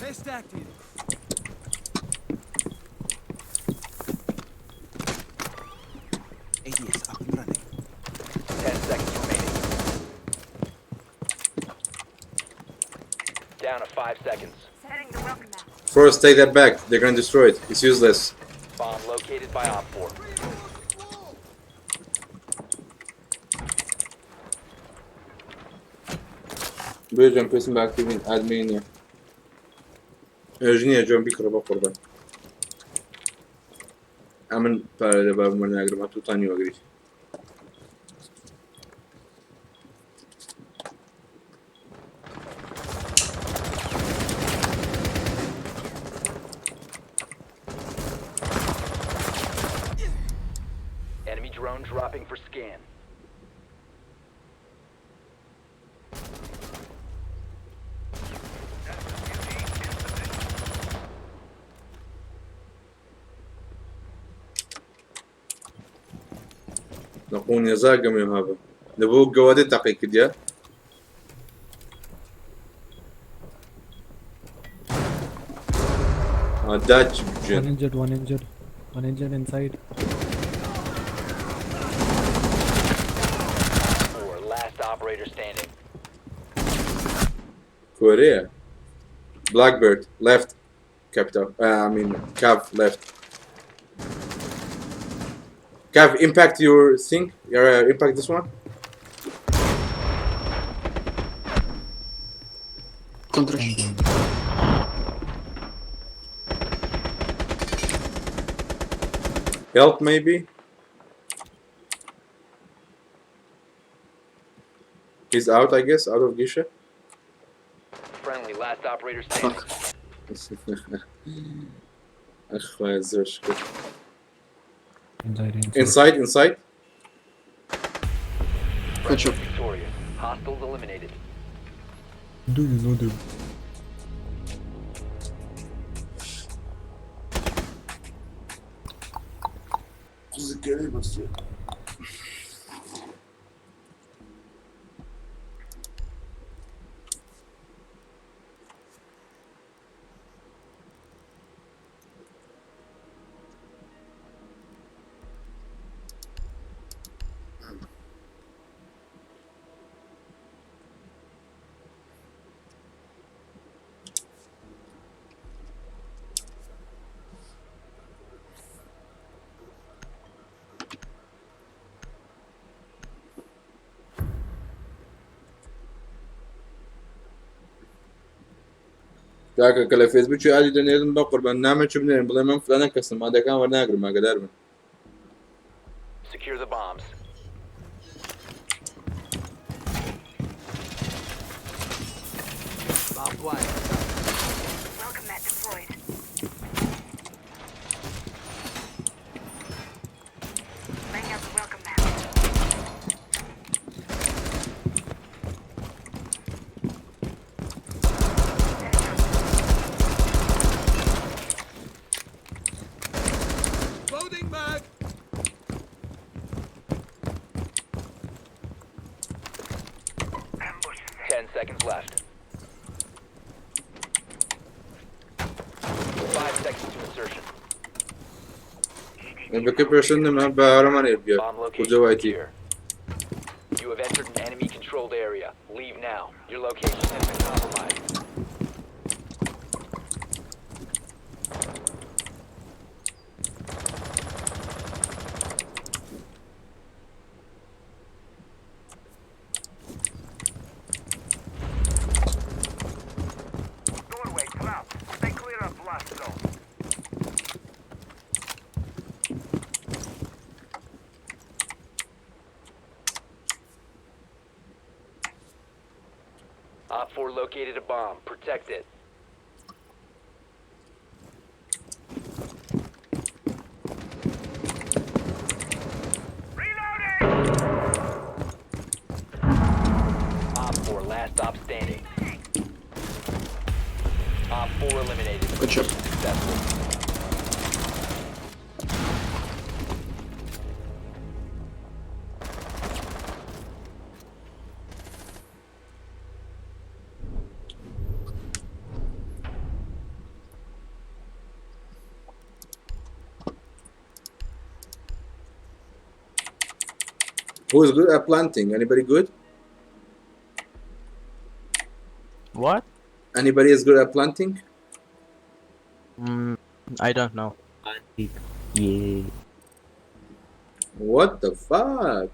Test active. ADS up and running. 10 seconds remaining. Down to 5 seconds. Setting the welcome mat. Frost, take that back. They're gonna destroy it. It's useless. Bomb located by Op 4. بێژەم پێسم بە ئەکتیڤین ئادمین نییە. ژنیە جۆن بیکڕە بە قوربان. ئەمن پارە لە بابم وەرناگرم ئەتوو تانی وەگریت. Enemy drone dropping for scan. نقون يزاقم يا هذا نبوك جوادي تقي كديا. داج One جن. injured, one injured. One injured inside. 4, last operator standing. Korea. Blackbird left. Capital. I mean, Cav left. Cav, impact your thing. Impact this one. Don't rush. Help maybe. He's out, I guess, out of Gisha. Friendly, last operator standing. أخوي زوج. Inside, inside. Inside, inside. Good job. Victorious. Hostiles eliminated. Do you know the کاکە کە لە فەیسبووکی ئادی دەنێرن بە قوربان نامە چ بنێرن بڵێ من فلانە کەسم ئادەکان وەرناگرم ئاگادار بن. Secure the bombs. Barbed wire. Welcome mat deployed. Laying out the welcome mat. Loading mag. seconds left. 5 seconds to insertion. بەکە پێشن نەما بە هاوڕێمان ئێبیە Bomb location کوردەوایتی secure. You have entered an enemy controlled area. Leave now. Your location has been compromised. Doorway collapsed. Stay clear of blast zone. Op 4 located a bomb. Protect it. Reloading! Op 4 last stop standing. Op 4 eliminated. Good job. Mission Successful. Who is good at planting? Anybody good? What? Anybody is good at planting? I don't know. Yeah. What the fuck?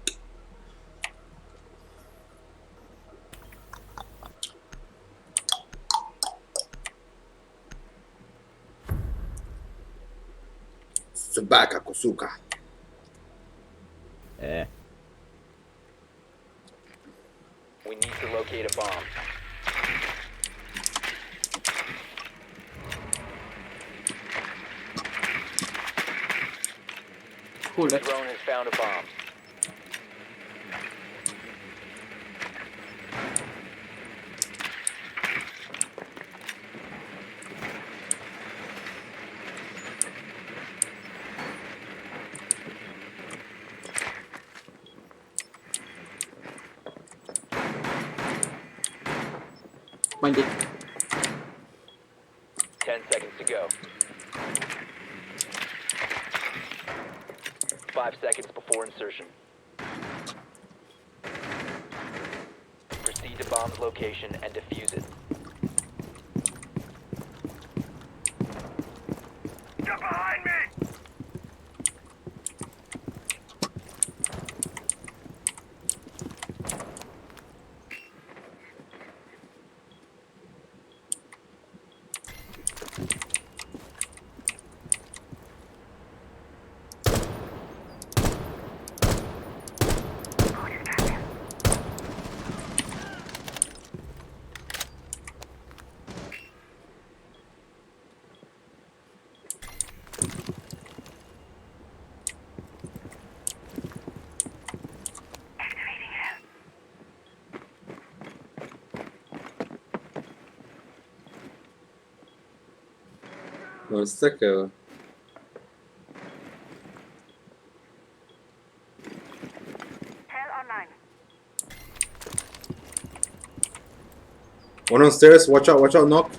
Tsubaka Kusuka. Eh. We need to locate a bomb. Cool. Drone has found a bomb. Mind it. 10 seconds to go. 5 seconds before insertion. Proceed to bomb's location and defuse it. Get behind me! Activating hell. Masakra. Hell online. One on stairs. Watch out! Watch out! Knock.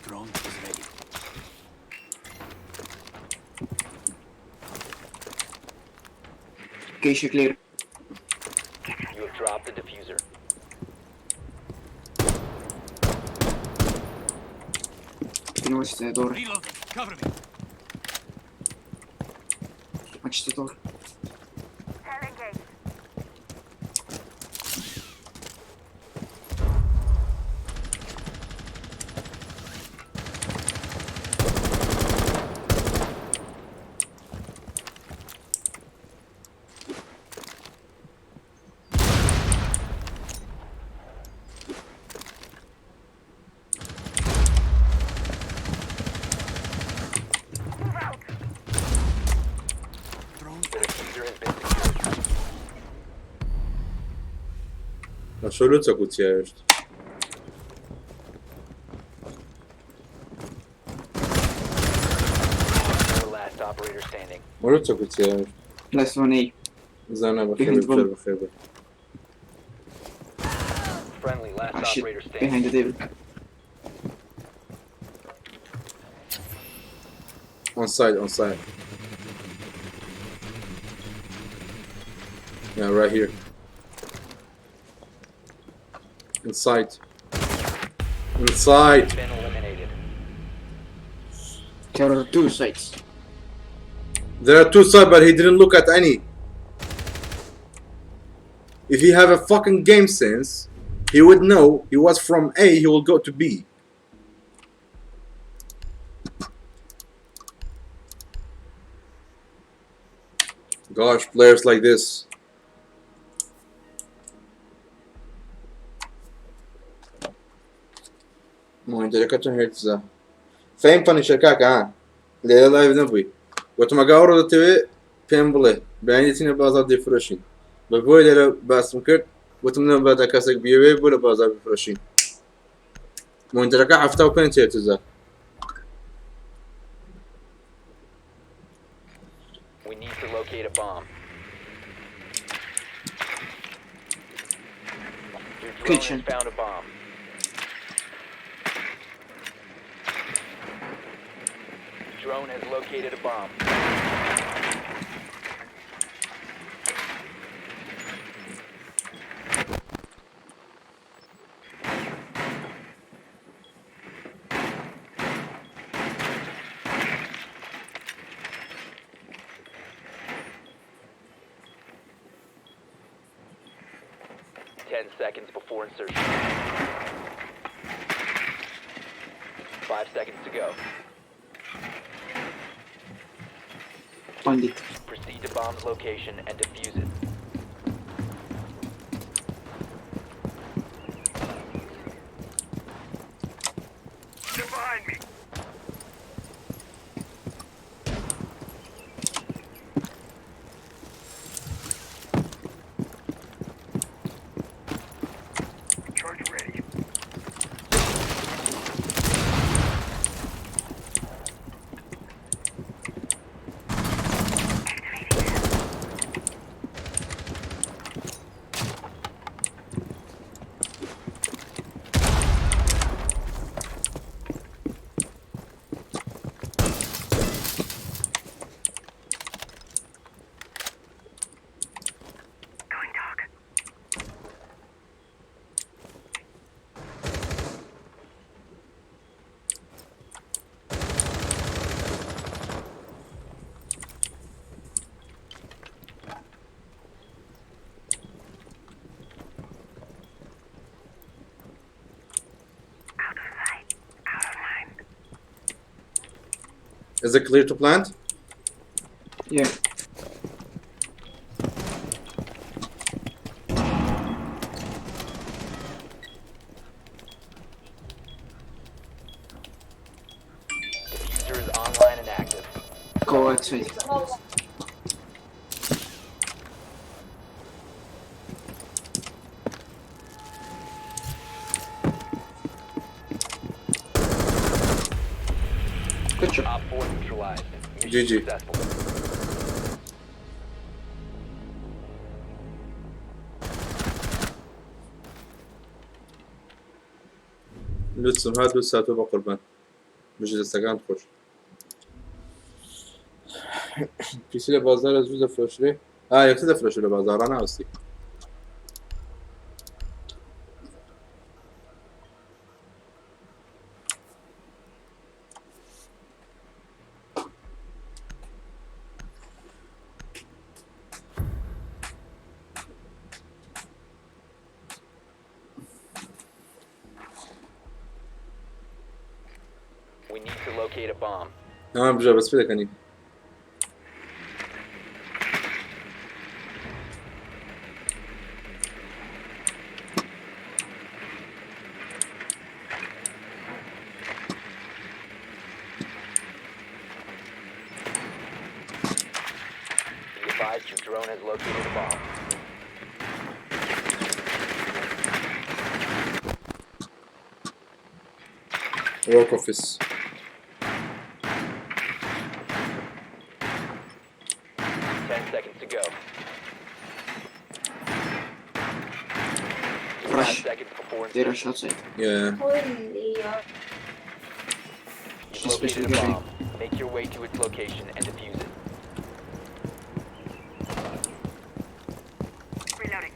Drone is ready. Location clear. You have dropped the diffuser. Can watch the door. Reloading. Cover me. Watch the door. Hell engaged. Move out. Drone The diffuser has been secured. Na šoluca kucija ești. Four last operator standing. Moluța cuția ești. Last one A. زانا بەخێر بێ بژار بەخێر بێ. Friendly, last Ah, shit. operator standing. Behind the table. On site, on site. Yeah, right here. Inside. Inside. Been eliminated. There are two sides. There are two sides, but he didn't look at any. If he have a fucking game sense, he would know he was from A, he will go to B. Gosh, players like this. مۆنیتەرەکە چەند هێرتزە؟ فەیم پەنیشە کاکە ها لێرە لایڤ نەبووی وتم ئەگە ئەوڕۆ دەتەوێ پێم بڵێ بەیانی دەچینە بازاڕ دەیفرۆشین بە بۆی لێرە باسم کرد وتم نەبادا کەسێک بیەوێ بۆ لە بازاڕ بفرۆشین مۆنیتەرەکە 75 هێرتزە. We need to locate a bomb. Your drone Kitchen. has found a bomb. Drone has located a bomb. 10 seconds before insertion. 5 seconds to go. Find it. Proceed to bomb's location and defuse it. They're behind me. Charge ready. Going dark. Out of sight, out of mind. Is it clear to plant? Yeah. Defuser is online and active. Go outside. Good job. OpFor neutralized. Mission GG. successful. لوتسم هات لوتس هاتوو بە قوربان بژی دەستەکانت خۆش. پیسی لە بازارە زوو دەفرۆشرێ ئا یەکتر دەفرۆشێ لە بازاڕا ناوەستی. We need to locate a bomb. تمام بژە بەس پێ دەکەنی. Be advised your drone has located a bomb. Work office. 10 seconds to go. seconds before They insertion. rush outside. Yeah. You've She's located a basically bomb. Make your way to its location and defuse it. Reloading.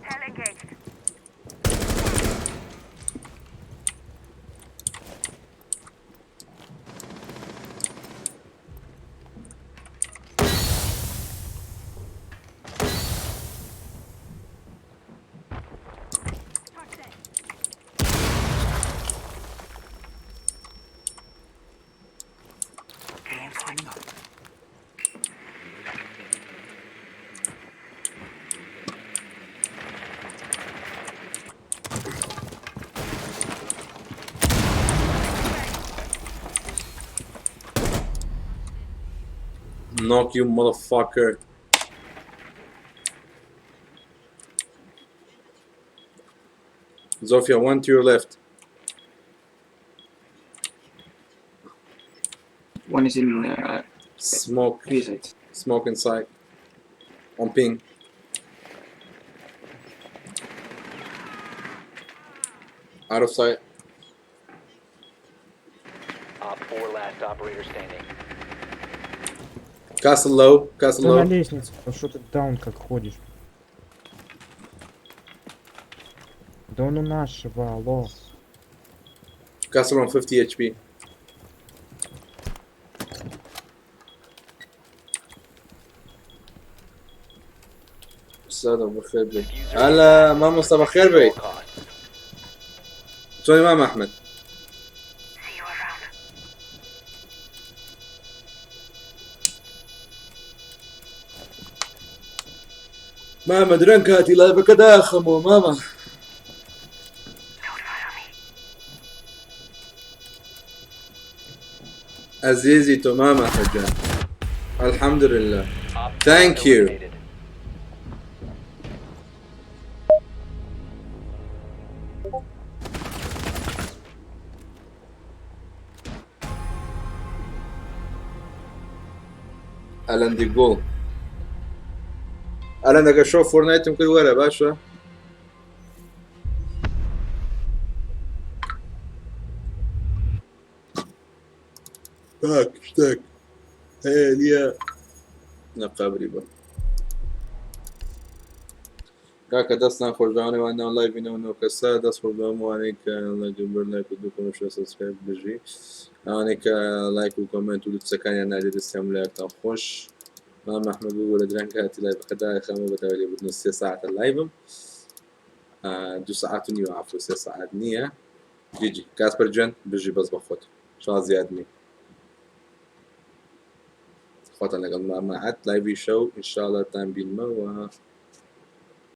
Hell engaged. Drone coming up. Knock you motherfucker. Zofia, one to your left. One is in Smoke. B side. Smoke inside. On ping. Out of sight. Op 4 last operator standing. Castle low. Castle Да на low. лестнице, а что ты даун как ходишь? Да он у нашего, алло. Castle on 50 HP. أستاذ أبو خير بي. هلا ماما مصطفى خير بي. All costs. شلوني ماما أحمد؟ See you around. ماما درنك هاتي لايفك داخمو ماما. Don't follow me. عزيزي تمام أحمد جان. الحمد لله. Op 4 Thank you. eliminated. ئەلەن دیگوڵ ئەلەن دەگە شۆ فۆرنایتم کرد وەرە باشە تاک شتێک هەیە نییە نەقابری بە کاکە دەستان خۆشداوانەوە ناو لایڤی نەوە نۆ کەسە دەست خۆشداوم وانەی کە لایک و بەر لایک و دوو کۆمێنت و سبسکرایب بژی ئەوانەی کە لایک و کۆمێنت و لوتسەکانیان نادێ دەستیان لایەکتان خۆش. مام ئەحمەد بوو لە درەنگ کاتی لایڤەکەدا خەمە بە تاوی لێبوردن سێ ساعتە لایڤم دوو ساعت و نیوە عەفو سێ ساعت نییە. جیجی کاسپەر جوێن بژی بەس بە خۆت شا زیاد نی خۆتان لەگەڵ مامەعەت لایڤی شەو ئینشاءڵڵا تان بینمەوە.